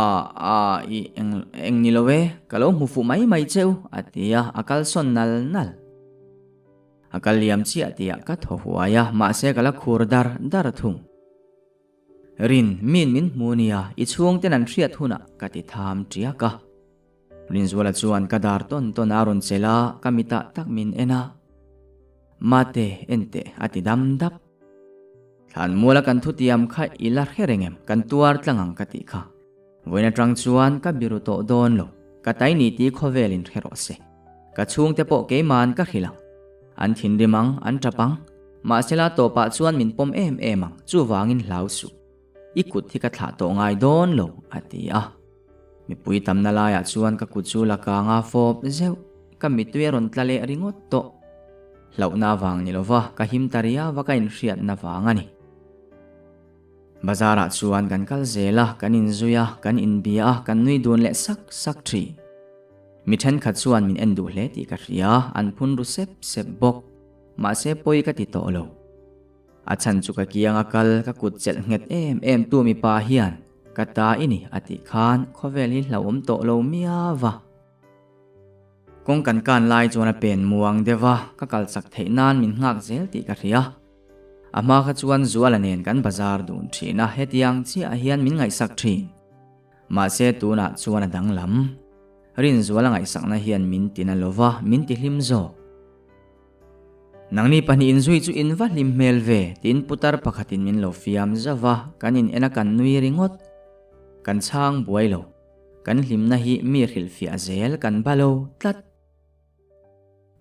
a, i eng, eng ni lo e, ka lo hmu fuh mai mai cheu, a ti a, a kal sawn nal nal. A kal liam chiah tihah ka thaw huai a, mahse ka la khur dar dar thung. Rin, min min hmu nia, i chhungten an hriat hunah ka ti tham tiak a. Rinzuala chuan ka dar tawn tawn a rawn chelh a, ka mitah tak min en a. Mate, en teh, a ti dam dap. Thlanmuala kan thutiam kha i la hre reng em? Kan tuar tlang ang ka tih kha. Vawiin atang chuan ka biru tawh dawn lo. Ka tai ni ti khawvelin hre rawh se. Ka chhungte pawh keima'n ka hrilh ang. An thinrim ang, an tap ang. Mahsela tawpah chuan min pawm em em ang, chuvangin hlau suh. I kut hi ka thlah tawh ngai dawn lo, a ti a. Mipui tamna laiah chuan ka kut chu la kang a fawp zeuh. Ka mittui a rawn tla leh ringawt tawh. Hlauhna vang ni lova ka him ta riau a ka inhriatna vang a ni. Bazarah chuan kan kal zel a, kan inzui a, kan inbia a, kan nui dun leh sak sak thin. Mi thenkhat chuan min en duh hle tih ka hria, an phun ru sep sep bawk. Mahse pawi ka ti tawh lo. A chhan chu ka kiang a kal, ka kut chelh nghet em em tu mipa hian ka ta i ni a tih khan khawvel hi hlauhawm tawh lo miau va. Kawng kan kan lai chuan a pen muang deuh a, ka kal chak theih nan min nghak zel tih ka hria. A hma kha chuan Zuala nen kan bazar dun thin a, hetiang chiah hian min ngaihsak thin. Mahse tunah chuan a danglam. Rinzuala ngaihsakna hian min tina lova, min tihlim zawk. Nangni pahnih inzui chu in va hlim hmel ve, tiin putar pakhatin min lo fiam zauh a, kan in en a kan nui ringawt. Kan chhang buai lo. Kan hlimna hi mi hrilhfiah zel kan ba lo tlat.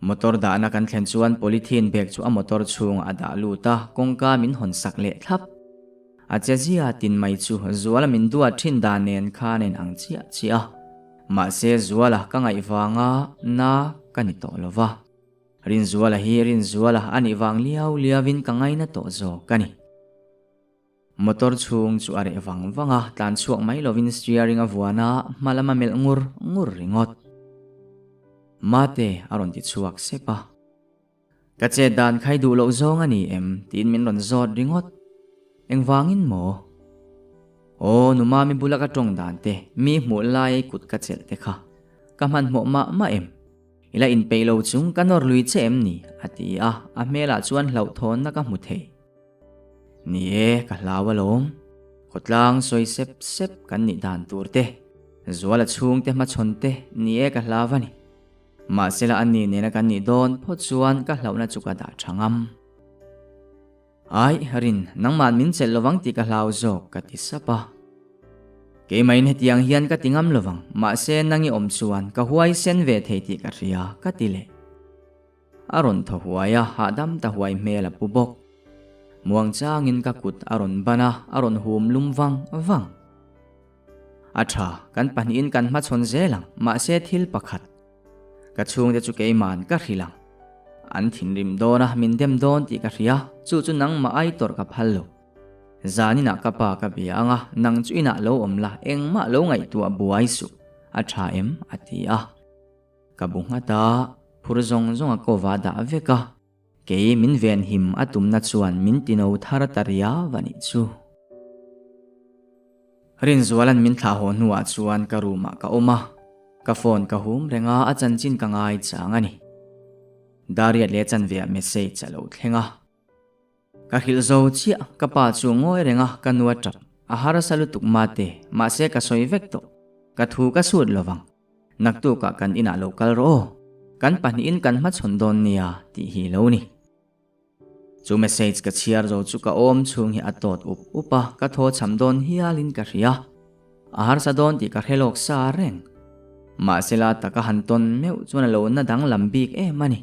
Motor dahna kan thlen chuan polythene bag chu a motor chhungah a dah lut a, kawngka min hawn sak leh thlap. A che zia tin mai chu Zuala min duat thin dan nen khan a in ang chiah chiah a. Mahse Zuala ka ngaih vanga na ka ni tawh lo va. Rinzuala hi Rinzuala a nih vang liau liauin ka ngaina tawh zawk a ni. Motor chhung chu a reh vang vang a, tlan chhuak mai lovin steering a vuan a, hma lama melh ngur ngur ringawt. Mate a rawn ti chhuak sep a. Ka chet dan khai duh loh zawng a ni em? tiin min rawn zawt ringawt. Engvangin maw? Aw, nu Mami bula ka tawng dan te, mi hmuh lai kut ka chelh te kha. Ka hmanhmawh mah mah em? I la inpeih lo chung ka nawr lui che em ni? a ti a, a hmelah chuan hlauhthawnna ka hmu thei. Ni e, ka hlau alawm. Khawtlang sawi sep sep kan nih dan tur te, Zuala chhungte hmachhawn te ni e ka hlau a ni. Mahsela a ni nena kan nih dawn phawt chuan ka hlauhna chu ka dah tha ngam. Ai, Rin, nangmah min chelh lovang tih ka hlau zawk, ka ti sap a. Keimahin hetiang hian ka ti ngam lovang, mahse nang i awm chuan ka huaisen ve thei tih ka hria, ka ti leh. A rawn thaw huai a, hahdam ta huai hmel a pu bawk. Muang changin ka kut a rawn ban a, a rawn hum lum vang vang. A tha, kan pahnihin kan hmachhawn zel ang, mahse thil pakhat. Ka chhungte chu keima'n ka hrilh ang. An thinrim dawn a, min dem dawn tih ka hria, chu chu nangmah ai tawrh ka phal lo. Zaninah ka pa ka bia ang a, nang chu inah lo awm la, engmah lo ngaihtuah buai suh. A tha em? a ti a. Ka bu nghat a, phur zawng zawng a kawva dah vek a. Kei min venhim a tumna chuan min tino thar ta riau a nih chu. Rinzuala'n min thlah haw hnuah chuan ka room ah ka awm a, ka phone ka hum reng a, a chanchin ka ngai chang a ni. Dariat leh chanveah message a lo thleng a. Ka hrilh zo chiah, ka pa chu ngawi reng a, ka nu a tap. A harsa lutuk mate, mahse ka sawi vek tawh. Ka thu ka sut lovang. Naktukah kan inah lo kal rawh aw. Kan pahnihin kan hmachhawn dawn nia tih hi lo ni. Chu message ka chhiar zo chu ka awm chhung hi a tawt up up a, ka thaw cham dawn hialin ka hria. A harsa dawn tih ka hre lawk sa reng. Mahsela taka han tawn meuh chuan a lo na danglam bik em a ni.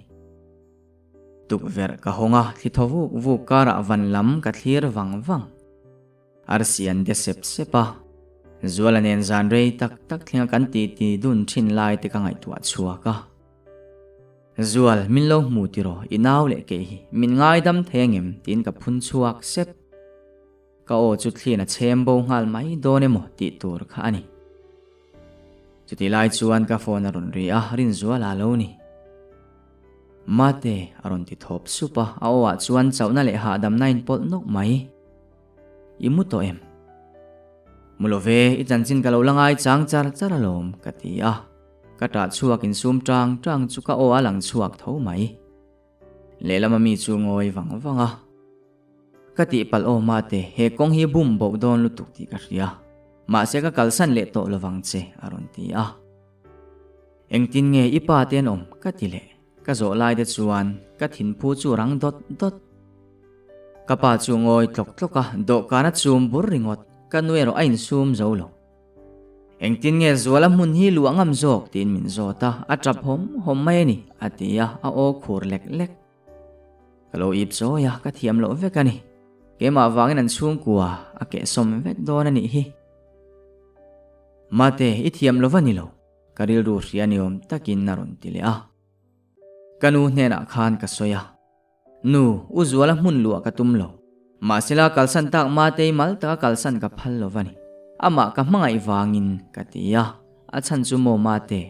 Tukverh ka hawng a, thli thaw vuk vuk karah van lam ka thlir vang vang. Arsi an de sep sep a, Zuala nen zan rei tak tak thlenga kan titi dun thin lai te ka ngaihtuah chhuak a. Zual, min lo hmu tiraw, i nau leh kei hi, min ngaidam thei angem? tiin ka phun chhuak sep. Ka aw chu thlian a chhem bo nghal mai dawn emaw tih tur kha a ni. Chutih lai chuan ka phone a rawn ri a, Rinzuala a lo ni. Mate, a rawn ti thawp sup a, a aw ah chuan chauhna leh hahdamna a inpawlh nawk mai. I mu tawh em? Mu lo ve, i chanchin ka lo la ngai chang char char alawm, ka ti a. Ka ṭah chhuak insum ṭang ṭang chu ka aw a lang chhuak tho mai. Lehlama mi chu ngawi vang vang a. Ka tihpalh aw mate, he kawng hi bum boh dawn lutuk tih ka hria. Mahse ka kalsan leh tawh lovang che, a rawn ti a. Engtin nge i pa te an awm? ka ti leh. Ka zawh lai te chuan ka thinphu chu rang dawt dawt. Ka pa chu ngawi tlawk tlawk a, dawhkan a chum bur ringawt. Ka nu erawh a insum zo lo. Engtin nge Zuala hmun hi luah ngam zawk? tiin min zawt a, a tap hawm hawm mai a ni, a ti a, a aw khur lek lek. Ka lo ip chawi a, ka thiam loh vek a ni. Keimah vangin an chhungkua a kehsawm vek dawn a nih hi. Mate, i thiam lo va ni lo, ka rilru hria ni awm takin a rawn ti leh a. Ka nu hnenah khan ka sawi a. Nu, u Zuala hmun luah ka tum lo. Mahsela kalsan tak Matei mal taka kalsan ka phal lo va ni. Amah ka hmangaih vangin ka ti a, a chhan chu maw Mate?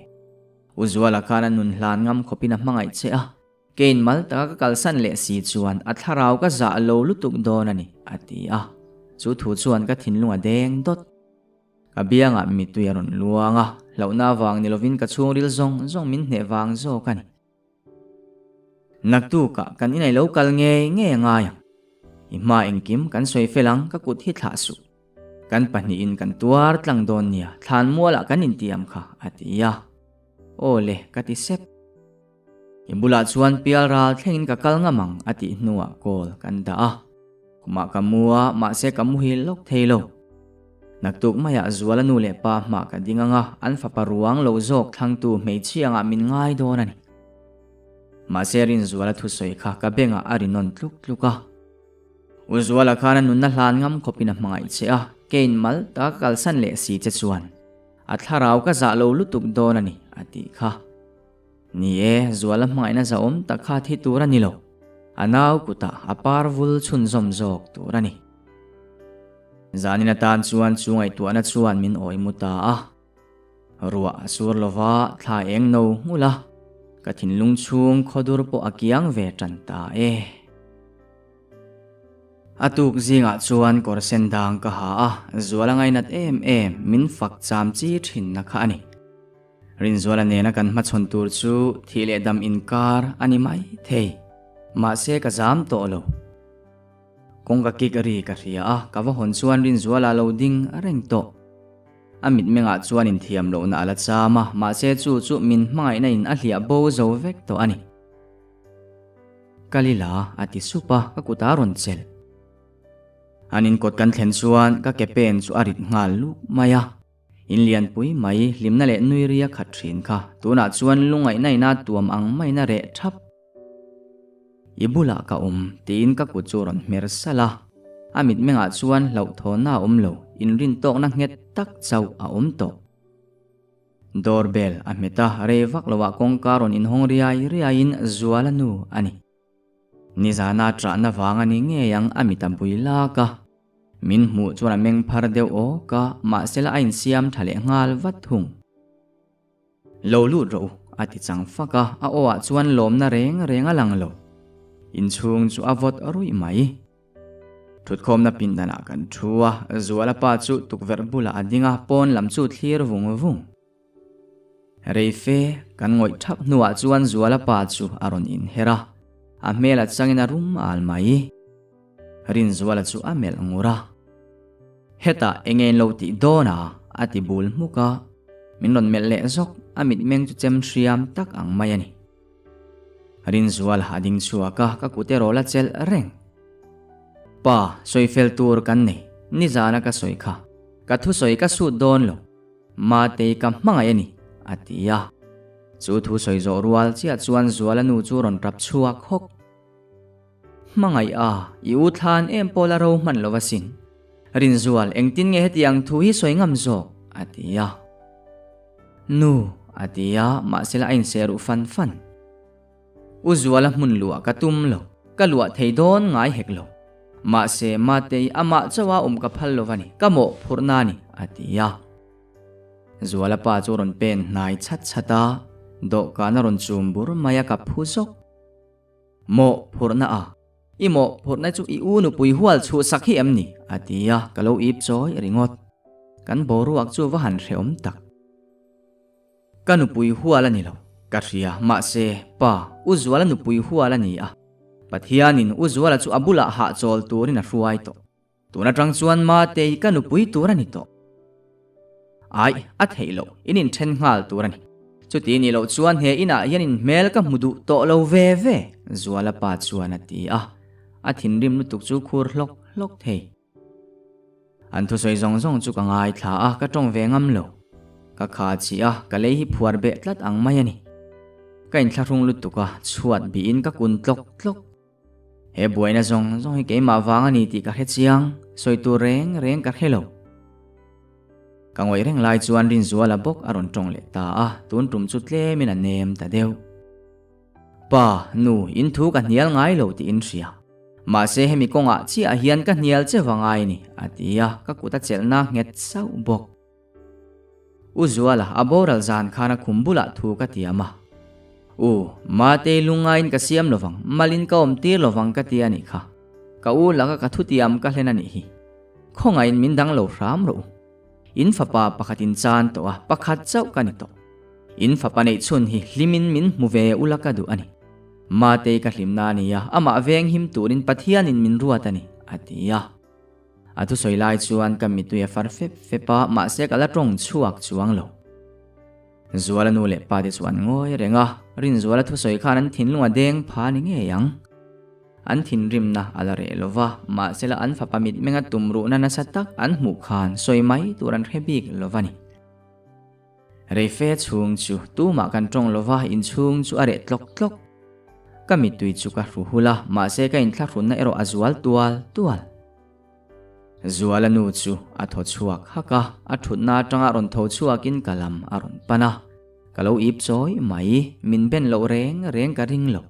U Zuala khan a nun hlan ngam khawpin a hmangaih che a, keiin mal taka ka kalsan leh si chuan a thlarau ka zah lo lutuk dawn a ni, a ti a. Chu thu chuan ka thinlung a deng dawt. Ka biangah mittui a rawn luang a, hlauhna avang ni lovin ka chhungril zawng zawng min hneh vang zawk a ni. Naktukah kan inei lo kal ngei ngei a ngai ang. I hma engkim kan sawi fel ang, ka kut hi thlah suh. Kan pahnihin kan tuar tlang dawn nia, thlan mualah kan intiam kha, a ti a. Aw le, ka ti sep. I bulah chuan pial ral thlengin ka kal ngam ang, a tih hnuah call kan dah a. Khumah ka mu a, mahse ka muhil lawk thei lo. Naktuk maiah Zuala nu leh pa hmah ka ding ang a, an fapa ruang lo zawk thlangtu hmeichhia angah min ngai dawn a ni. Mahse Rinzuala thusawi kha ka bengah a ri nawn tluk tluk a. U Zuala khan a nunna hlan ngam khawpin a hmangaih che a, keiin mal taka ka kalsan leh si che chuan a thlarau ka zah lo lutuk dawn a ni, a tih kha. Ni e, Zuala hmangaihna zahawm tak kha thi tur a ni lo. A nau kutah a par vul chhunzawm zawk tur a ni. Zanin atan chuan chu ngaihtuahna chuan min awi mu ta a. Ruah a sur lova thla eng no nghulh a, ka thinlung chhung khawdur pawh a kiang ve tan ta e. A tuk zingah chuan kawr sen dang ka ha a, zual a ngainat em em, min fak cham chi thinna kha a ni. Rinzuala nena kan hmachhawn tur chu thih leh dam inkar a ni mai thei. Mahse ka zam tawh lo. Kawngka kik ri ka hria a, ka va hawn chuan Rinzuala lo ding a reng tawh. A mitmengah chuan inthiam lohna a la cham a, mahse chu chu min hmangaihna in a hliah bo zo vek tawh a ni. Ka lila a ti sup a, ka kut a rawn chelh. An inkawt kan thlen chuan ka ke pen chu a rit nghal luk mai a. In lianpui mai hlimna leh nui ria khat thin kha tunah chuan lungaihna ina tuam ang maina reh thap. I bulah ka awm tiin ka kut chu rawn hmer salh a, a mitmengah chuan hlauhthawnna a awm lo, inrintawkna nghet tak chauh a awm tawh. Doorbell a hmet a, rei vak loah kawngka rawn inhawng riai riaiin Zuala nu a ni. Nizana ṭahna vang a ni ngei ang a mit a bui lak a. Min hmuh chuan a meng phar deuh awk a, mahsela a insiam ṭha leh nghal vat thung. Lo lut rawh u, a ti chang fak a, a aw ah chuan lawmna reng reng a lang lo. Inchhung chu a vawt ruih mai. Thutkhawmna pindanah kan thu a, Zuala pa chu tukverh bulah a ding a, pawn lam chu thlir vung vung. Reife kan ngawih thap hnuah chuan Zuala pa chu a rawn inher a, a hmel atangin a rum al mai. Rinzuala chu a melh ngur a, Hetah eng nge in lo tih dawn a? a ti bul hmuk a, min rawn melh leh zawk, a mitmeng chu chem hriam tak ang mai a ni. Rinzuala a ding chhuak a, ka kut erawh la chelh reng. Pa, sawi fel tur kan nei, nizana ka sawi kha, ka thusawi ka sut dawn lo. Matei ka hmangaih a ni, a ti a. Chu thu sawi zawh rual chiah chuan Zuala nu chu rawn tap chhuak hawk. Hmangaih a, i u thlan em pawh la ro hman lo asin. Rinzual, engtin nge hetiang thu hi sawi ngam zawk? a ti a. Nu, a ti a, mahsela a inseh ruh fan fan. U Zuala hmun luah ka tum lo, ka luah thei dawn ngai hek lo. Mahse, Matei amah chauha awm ka phal lo va ni, ka mawhphurhna a ni, a ti a. Zuala pa chu rawn pen hnai chhat chhat a, dawhkan a rawn chum bur mai a ka phu zawk. Mawhphurhna a? I mawhphurhna chu i u nupui hual chhuhsak hi em ni? a ti a, ka lo ip chawi ringawt. Kan boruak chu va han hrehawm tak. Ka nupui hual a ni lo, ka hria, mahse, pa, U Zuala nupui hual a ni a. Pathianin U Zuala chu a bulah hahchawl turin a hruai tawh. Tun atang chuan Matei ka nupui tur a ni tawh. Aih, a theih loh, in inthen nghal tur a ni. Chuti nih loh chuan he inah hian in hmel ka hmu duh tawh lo ve ve, Zuala pa chuan a ti a. A thinrim lutuk chu khur hlawk hlawk thei. An thusawi zawng zawng chu ka ngaithla a, ka tawng ve ngam lo. Ka kha chih a, ka lei hi phuar beh tlat ang mai a ni. Ka inthlahrung lutuk a, chhuat bihin ka kun tlawk tlawk. He buaina zawng zawng hi keimah vang a ni tih ka hre chiang, sawi tur reng reng ka hre lo. Ka ngawih reng lai chuan Rinzuala bawk a rawn tawng leh ta a, tun tum chu tlemin a nem ta deuh. Pa, nu, in thu ka hnial ngai lo tih in hria. Mahse hemi kawngah chiah hian ka hnial che va ngai ni, a ti a, ka kut a chelhna nghet sauh bawk. U Zuala, a boral zan khan a khum bulah thu ka tiam a. U, Matei lungaiin ka siam lovang, malin ka awm tir lovang ka ti a nih kha. Ka u laka ka thutiam ka hlen a nih hi. Khawngaihin min dang lo hram rawh u. In fapa pakhat in chan tawh a, pakhat chauh ka ni tawh. In fapa neih chhun hi hlimin min hmu ve ula ka duh a ni. Matei ka hlimna a ni a, amah veng him turin Pathianin min ruat a ni, a ti a. A thusawi lai chuan ka mittui a far fep fep a, mahse ka la tawng chhuak chuang lo. Zuala nu leh pa te chu an ngawi reng a, Rinzuala thusawi khan an thinlung a deng pha ni ngei ang. An thinrimna a la reh lo va, mahsela an fapa mitmenga tumruhna nasa tak an hmuh khan sawi mai tur an hre bik lo va ni. Reife chhung chu tumah kan tawng lo va, inchhung chu a reh tlawk tlawk. Ka mittui chu ka hru hul a, mahse ka inthlahrunna erawh a zual tual tual. Zuala nu chu a thaw chhuak hak a, a thutna atanga rawn tho chhuakin ka lam a rawn pan a. Ka lo ip chawi mai, min ben loh reng reng ka ring lo.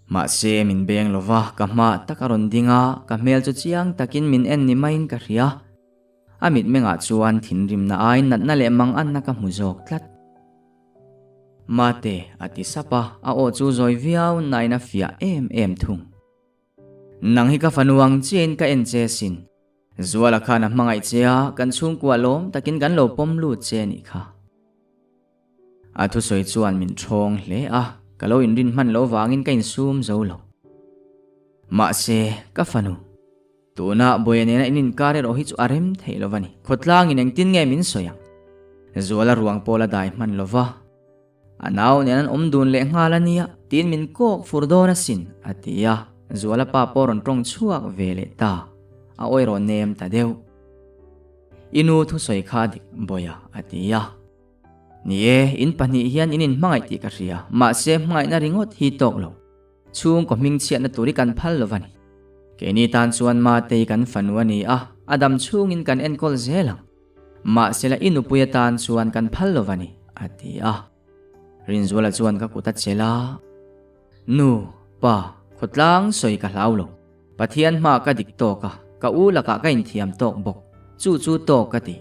Mahse, min beng lo va, ka hma tak a rawn ding a, ka hmel chu chiang takin min en ni maiin ka hria. A mitmengah chuan thinrimna aiin natna leh manganna ka hmu zawk tlat. Mate, a ti sap a, a aw chu zawi viau nain a fiah em em thung. Nang hi ka fanu ang chiahin ka en che sin. Zuala khan a hmangaih che a, kan chhungkua lawm takin kan lo pawm lut che nih kha. A thusawi chuan min ṭhawng hle a, ka lo inrin hman loh vangin ka insum zo lo. Mahse, ka fanu, tuna Buaia nena in inkar erawh hi chu a rem theih lo va ni. Khawtlangin engtin nge min sawi ang? Zuala ruang pawh la dai hman lo va. A nau nen an awm dun leh nghal a nia, tiin min kawk fur dawn asin, a ti a. Zuala pa pawh rawn tawng chhuak ve leh ta. A awi rawn nem ta deuh. I nu thusawi kha dik, Buaia, a ti a. Ni e, in pahnih hian in inhmangaih tih ka hria, mahse hmangaihna ringawt hi tawk lo. Chhungkaw hmingchhiatna tur hi kan phal lo va ni. Keini tan chuan Matei kan fanu a ni a, a dam chhungin kan enkawl zel ang. Mahsela i nupui atan chuan kan phal lo va ni, a ti a. Rinzuala chuan ka kut a chelh a, Nu, pa, khawtlang sawi ka hlau lo. Pathian hma ka dik tawk a, ka u lakah ka inthiam tawk bawk. Chu chu tawk ka ti.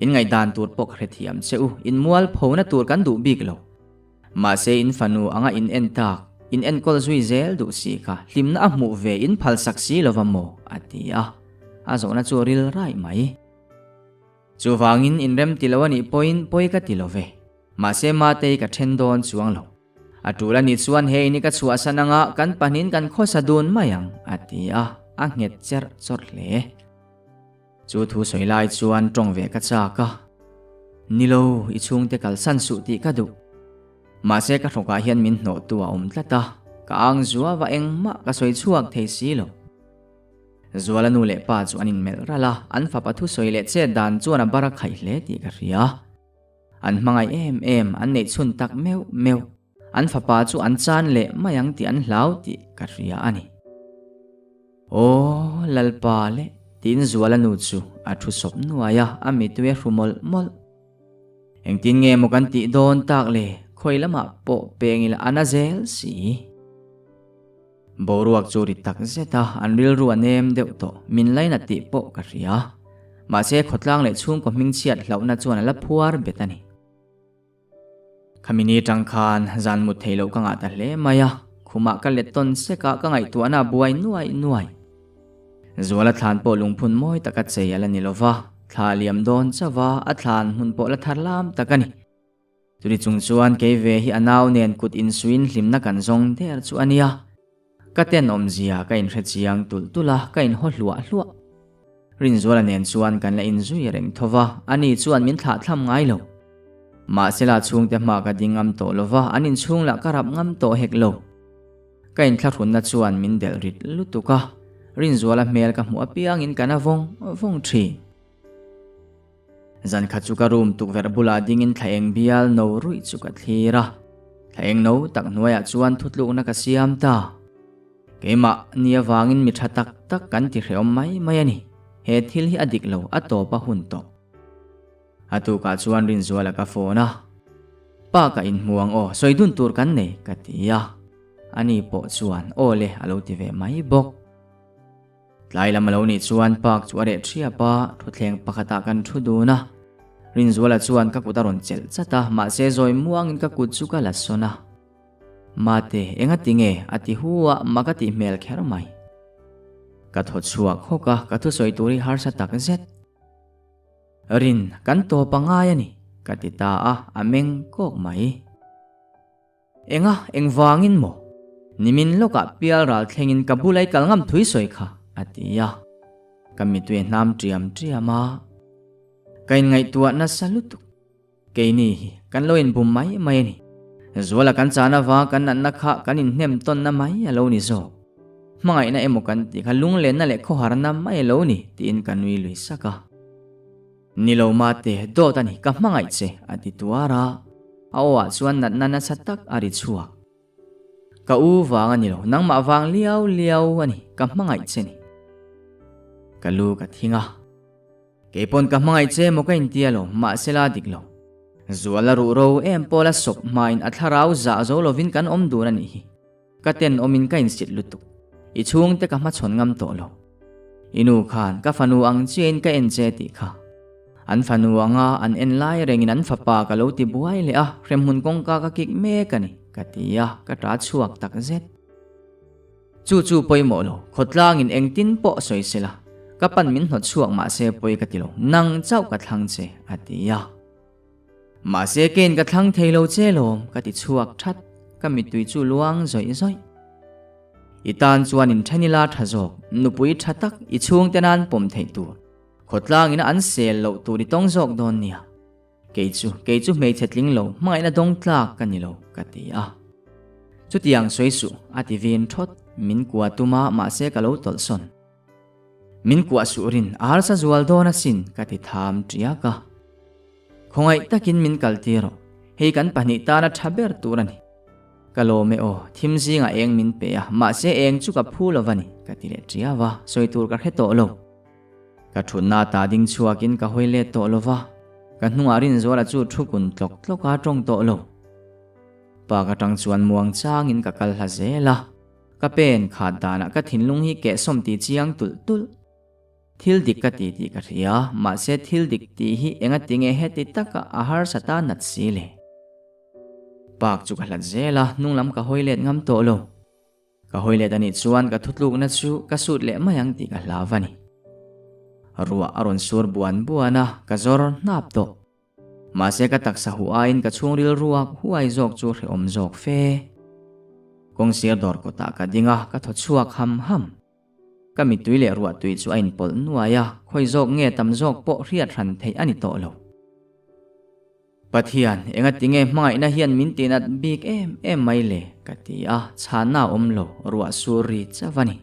In ngaihdan tur pawh ka hrethiam che u, in mual phona tur kan duh bik lo. Mahse in fanu anga in en tak, in enkawl zui zel duh si kha, hlimna a hmuh ve in phalsak si lova maw? a ti a, a zawhna chu a ril raih mai. Chuvangin in rem ti lo a nih pawhin pawi ka ti lo ve. Mahse Matei ka then dawn chuang lo. A tul a nih chuan hei ni ka chhuahsan anga kan pahnihin kan khawsa dun mai ang, a ti a, a nghet cherh chawrh hle. Chu thu sawi lai chuan tawng ve ka chak a, Nilo, i chhungte kalsan suh tih ka duh. Mahse ka hrawkah hian min hnawhtu a awm tlat a, ka ang zuava engmah ka sawi chhuak thei si lo. Zuala nu leh pa chu an inmelh ralh a, an fapa thusawi leh chet dan chuan a bar a khaih hle tih ka hria. An hmangaih em em, an neih chhun tak meuh meuh. An fapa chu an chan leh mai ang tih an hlau tih ka hria a ni. Aw, Lalpa le, tiin Zuala nu chu a thu sawp nuai a, a mitui a hru mawlh mawlh. Engtin nge maw kan tih dawn tak le, khawi lamah pawh peng ila a na zel si. Boruak chu ri tak zet a, an rilru a nem deuh tawh, min lainat tih pawh ka hria. Mahse khawtlang leh chhungkaw hmingchhiat hlauhna chuan a la phuar bet a ni. Khami ni tang khan zan mut theih loh ka ngah ta hle mai a, khumah ka let tawn sek a, ka ngaihtuahna a buai nuai nuai. Zuala thlan pawh lungphun mawi taka chei a la ni lo va, thla a liam dawn chauh a, a thlan hmun pawh la thar lam tak a ni. Chumi chung chuan kei ve hi a nau nen kut insuin hlimna kan zawng der chu a nia. Ka tenawmzia ka inhre chiang tulh tulh a, ka inhaw hluah hluah. Rinzuala nen chuan kan la inzui reng tho va, ani chuan min thlahthlam ngai lo. Mahsela chhungte hma ka ding ngam tawh lo va, an inchhung lah ka rap ngam tawh hek lo. Ka inthlahrunna chuan min delh rit lutuk a, Rinzuala hmel ka hmuh apiangin ka na vawng vawng thin. Zan khat chu ka room tukverh bulah dingin thla eng bial no ruih chu ka thlir a, thla eng no tak hnuaiah chuan thutlukna ka siam ta. Keimah ni avangin mi tha tak tak kan ti hrehawm mai mai a ni. He thil hi a dik lo, a tawp a hun tawh. A tukah chuan Rinzuala ka phone a, Pa ka inhmu ang aw, sawi dun tur kan nei, ka ti a. Ani pawh chuan aw le a lo ti ve mai bawk. Tlai lam a lo nih chuan park chu a reh thiap a, thutthleng pakhatah kan thu dun a. Rinzuala chuan ka kut a rawn chelh chat a, mahse zawi muangin ka kut chu ka la sawn a. Mate, enga ti nge? a ti hu a, mak a tih hmel kher mai. Ka thaw chhuak hawk a, ka thusawi tur hi harsa tak zet. Rin, kan tawp a ngai a ni, ka ti ta a, a meng kawk mai. Enga, engvangin maw? Nimin lawkah pial ral thlengin ka bula i kal ngam thui sawi kha, a ti a. Ka mitui a hnam ṭiam ṭiam a. Ka inngaihtuah nasa lutuk. Keini hi kan lo inbum mai mai a ni. Zuala kan chan avanga kan natna kha kan inhnem tawnna mai a lo ni zawk. Hmangaihna emaw kan tih kha lunglenna leh khawharna mai a lo ni, tiin ka nui lui sak a. Ni lo mate, dawt a ni, ka hmangaih che, a ti tuar a. A awah chuan natna nasa tak a ri chhuak. Ka u vang a ni lo, nangmah vang liau liau a ni, ka hmangaih che ni. Ka lu ka thing a. Kei pawn ka hmangaih che maw ka intia lo, mahse la dik lo. Zual a ruh ro em pawh la sawp hmain a thlarau zah zo lovin kan awm dun a nih hi. Ka tenawmin ka insit lutuk. I chhungte ka hmachhawn ngam tawh lo. I nu khan ka fanu ang chiahin ka en che tih kha. An fanu anga an en lai rengin an fapa ka lo ti buai leh a, hremhmun kawngka ka kik mek a ni, ka ti a, ka ta chhuak tak zet. Chu chu pawimawh lo, khawtlangin engtin pawh sawi sela, ka pan min hnawt chhuak mahse pawi ka ti lo, nang chauh ka thlang che, a ti a. Mahse kein ka thlang thei lo che lawm, ka ti chhuak that, ka mittui chu luang zawih zawih. I tan chuan in then ila tha zawk, nupui tha tak i chhungte nan pawm theih tur, khawtlangin an sel loh tur i tawng zawk dawn nia. Kei chu, kei chu hmeichhe tling lo, hmangaihna dawng tlak ka ni lo, ka ti a. Chutiang sawi suh, a ti vin thawt, min kua tum a, mahse ka lo tawlhsawn. Min kuah suh rin, a harsa zual dawn asin, ka ti tham tiak a. Khawngaih takin min kal tir rawh, hei kan pahnih tana tha ber tur a ni. Ka lawm e aw, thim zingah eng min pe a, mahse eng chu ka phu lo va ni, ka ti leh tiau a, sawi tur ka hre tawh lo. Ka thutna ta ding chhuakin ka hawi let tawh lo va, ka hnungah Rinzuala chu thu kun tlawk tlawk a tawng tawh lo. Park atang chuan muang changin ka kal hla zel a. Ka pen khat danah ka thinlung hi kehsawm ti chiang tulh tulh. Thil dik ka ti tih ka hria, mahse thil dik tih hi enga tinge heti taka a harsa ta nat si le? Park chu ka hlat zel a, hnung lam ka hawi let ngam tawh lo. Ka hawi let anih chuan ka thutlukna chu ka sut leh mai ang tih ka hlau a ni. Ruah a rawn sur buan buan a, ka zawr hnap tawh. Mahse ka taksa huh aiin ka chhungril ruak huai zawk chu hrehawm zawk fe. Kawngsir dawr kawtah ka ding a, ka thaw chhuak ham ham. Ka mittui leh ruahtui chu a inpawlh nuai a, khawi zawk nge tam zawk pawh hriat hran theih a ni tawh lo. Pathian, enga tinge hmangaihna hian min tinat bik em em mai le? ka ti a, chhanna a awm lo, ruah sur ri chauh a ni.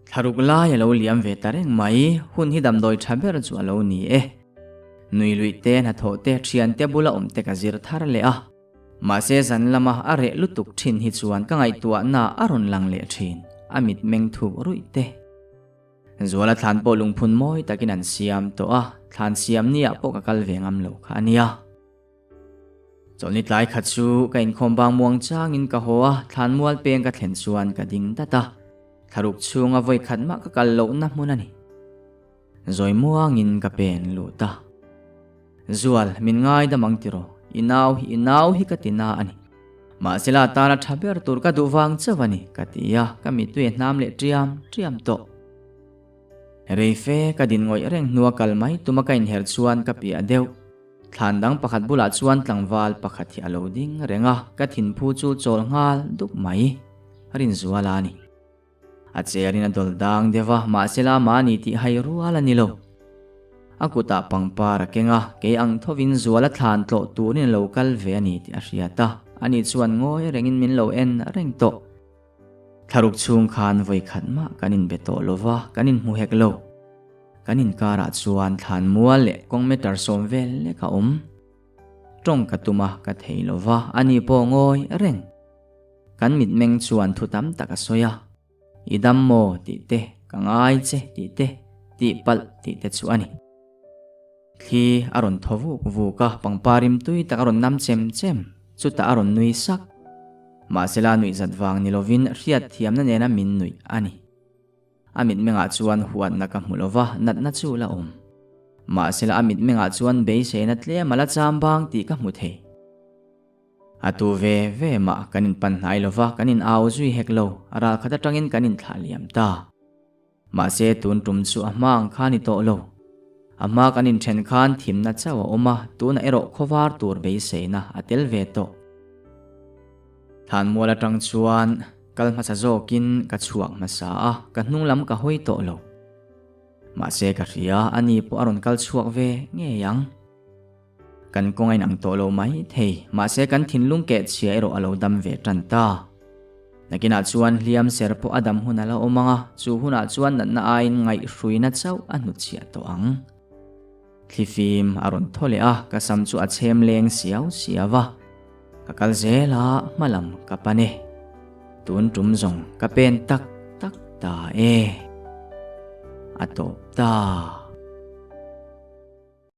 Thlaruk lai a lo liam ve ta reng mai, hun hi damdawi tha ber chu a lo ni e. Nui luih te, hnathawh te, thian te bula awm te ka zir thar leh a. Mahse zan lama a reh lutuk thin hi chuan ka ngaihtuahna a rawn lang leh thin, a mit meng thuk ruih te. Zuala thlan pawh lungphun mawi takin an siam tawh a, thlan siam niah pawh ka kal ve ngam lo kha a nia. Chawlhni tlai khat chu ka inkhawm bang muang changin ka haw a, thlan mual peng ka thlen chuan ka ding dat a, thlaruk chhunga vawi khat mah ka kal lohna hmun a ni. Zawi muangin ka pen lut a. Zual, min ngaidam ang tiraw? I nau hi, i nau hi ka ti na a ni. Mahsela tana tha ber tur ka duh vang chauh a ni, ka ti a, ka mittui a hnam leh ṭiam ṭiam tawh. Reife ka din ngawih reng hnua kal mai tuma ka inher chuan ka piah deuh. Thlan dang pakhat bulah chuan tlangval pakhat hi a lo ding reng a, ka thinphu chu chawl nghal dup mai. Rinzuala a ni. A cherin a dawl dang deuh a, mahsela mahni tih hai rual a ni lo. A kutah pangpar a keng a, kei ang thovin Zuala thlan tlawh turin a lo kal ve a ni tih a hriat a, ani chuan ngawi rengin min lo en reng tawh. Thlaruk chhung khan vawi khat mah kan inbe tawh lo va, kan inhmu hek lo. Kan inkarah chuan thlan mual leh kawng meter sawm vel lek a awm. Tawng ka tum a, ka thei lo va, ani pawh ngawi reng. Kan mitmeng chuan thu tam tak a sawi a, I dam maw tih te, ka ngai che tih te, tih palh tih te chu a ni. Thli a rawn thaw vuk vuk a, pangpar rim tui tak a rawn nam chem chem, chutah a rawn nui sak. Mahsela nuihzat vang ni lovin hriat thiamna nena min nuih a ni. A mitmengah chuan huatna ka hmu lova, natna chu la awm. Mahsela a mitmengah chuan beiseina tlem a la cham bang tih ka hmu thei. A tu ve ve mah kan inpan hnai lova, kan in au zui hek lo, ralkhat atangin kan inthlah liam ta. Mahse tun tum chu a hma ang kha ni tawh lo. A hma kan inthen khan thimna chauh a awm a, tunah erawh khawvar tur beiseina a tel ve tawh. Thlanmual atang chuan kal hmasa zawkin ka chhuak hmasa a, ka hnung lam ka hawi tawh lo. Mahse ka hria, ani pawh a rawn kal chhuak ve ngei ang. Kan kawng a inang tawh lo mai thei, mahse kan thinlung keh chhia erawh a lo dam ve tan ta. Nakinah chuan hliam ser pawh a dam hun a la awm ang a, chu hunah chuan natna aiin ngaihhruina chauh a hnutchhiah tawh ang. Thlifim a rawn thaw leh a, ka sam chu a chhem leng siau siau a. Ka kal zel a, hmalam ka pan e. Tun tum zawng ka pen tak tak ta e. A tawp ta.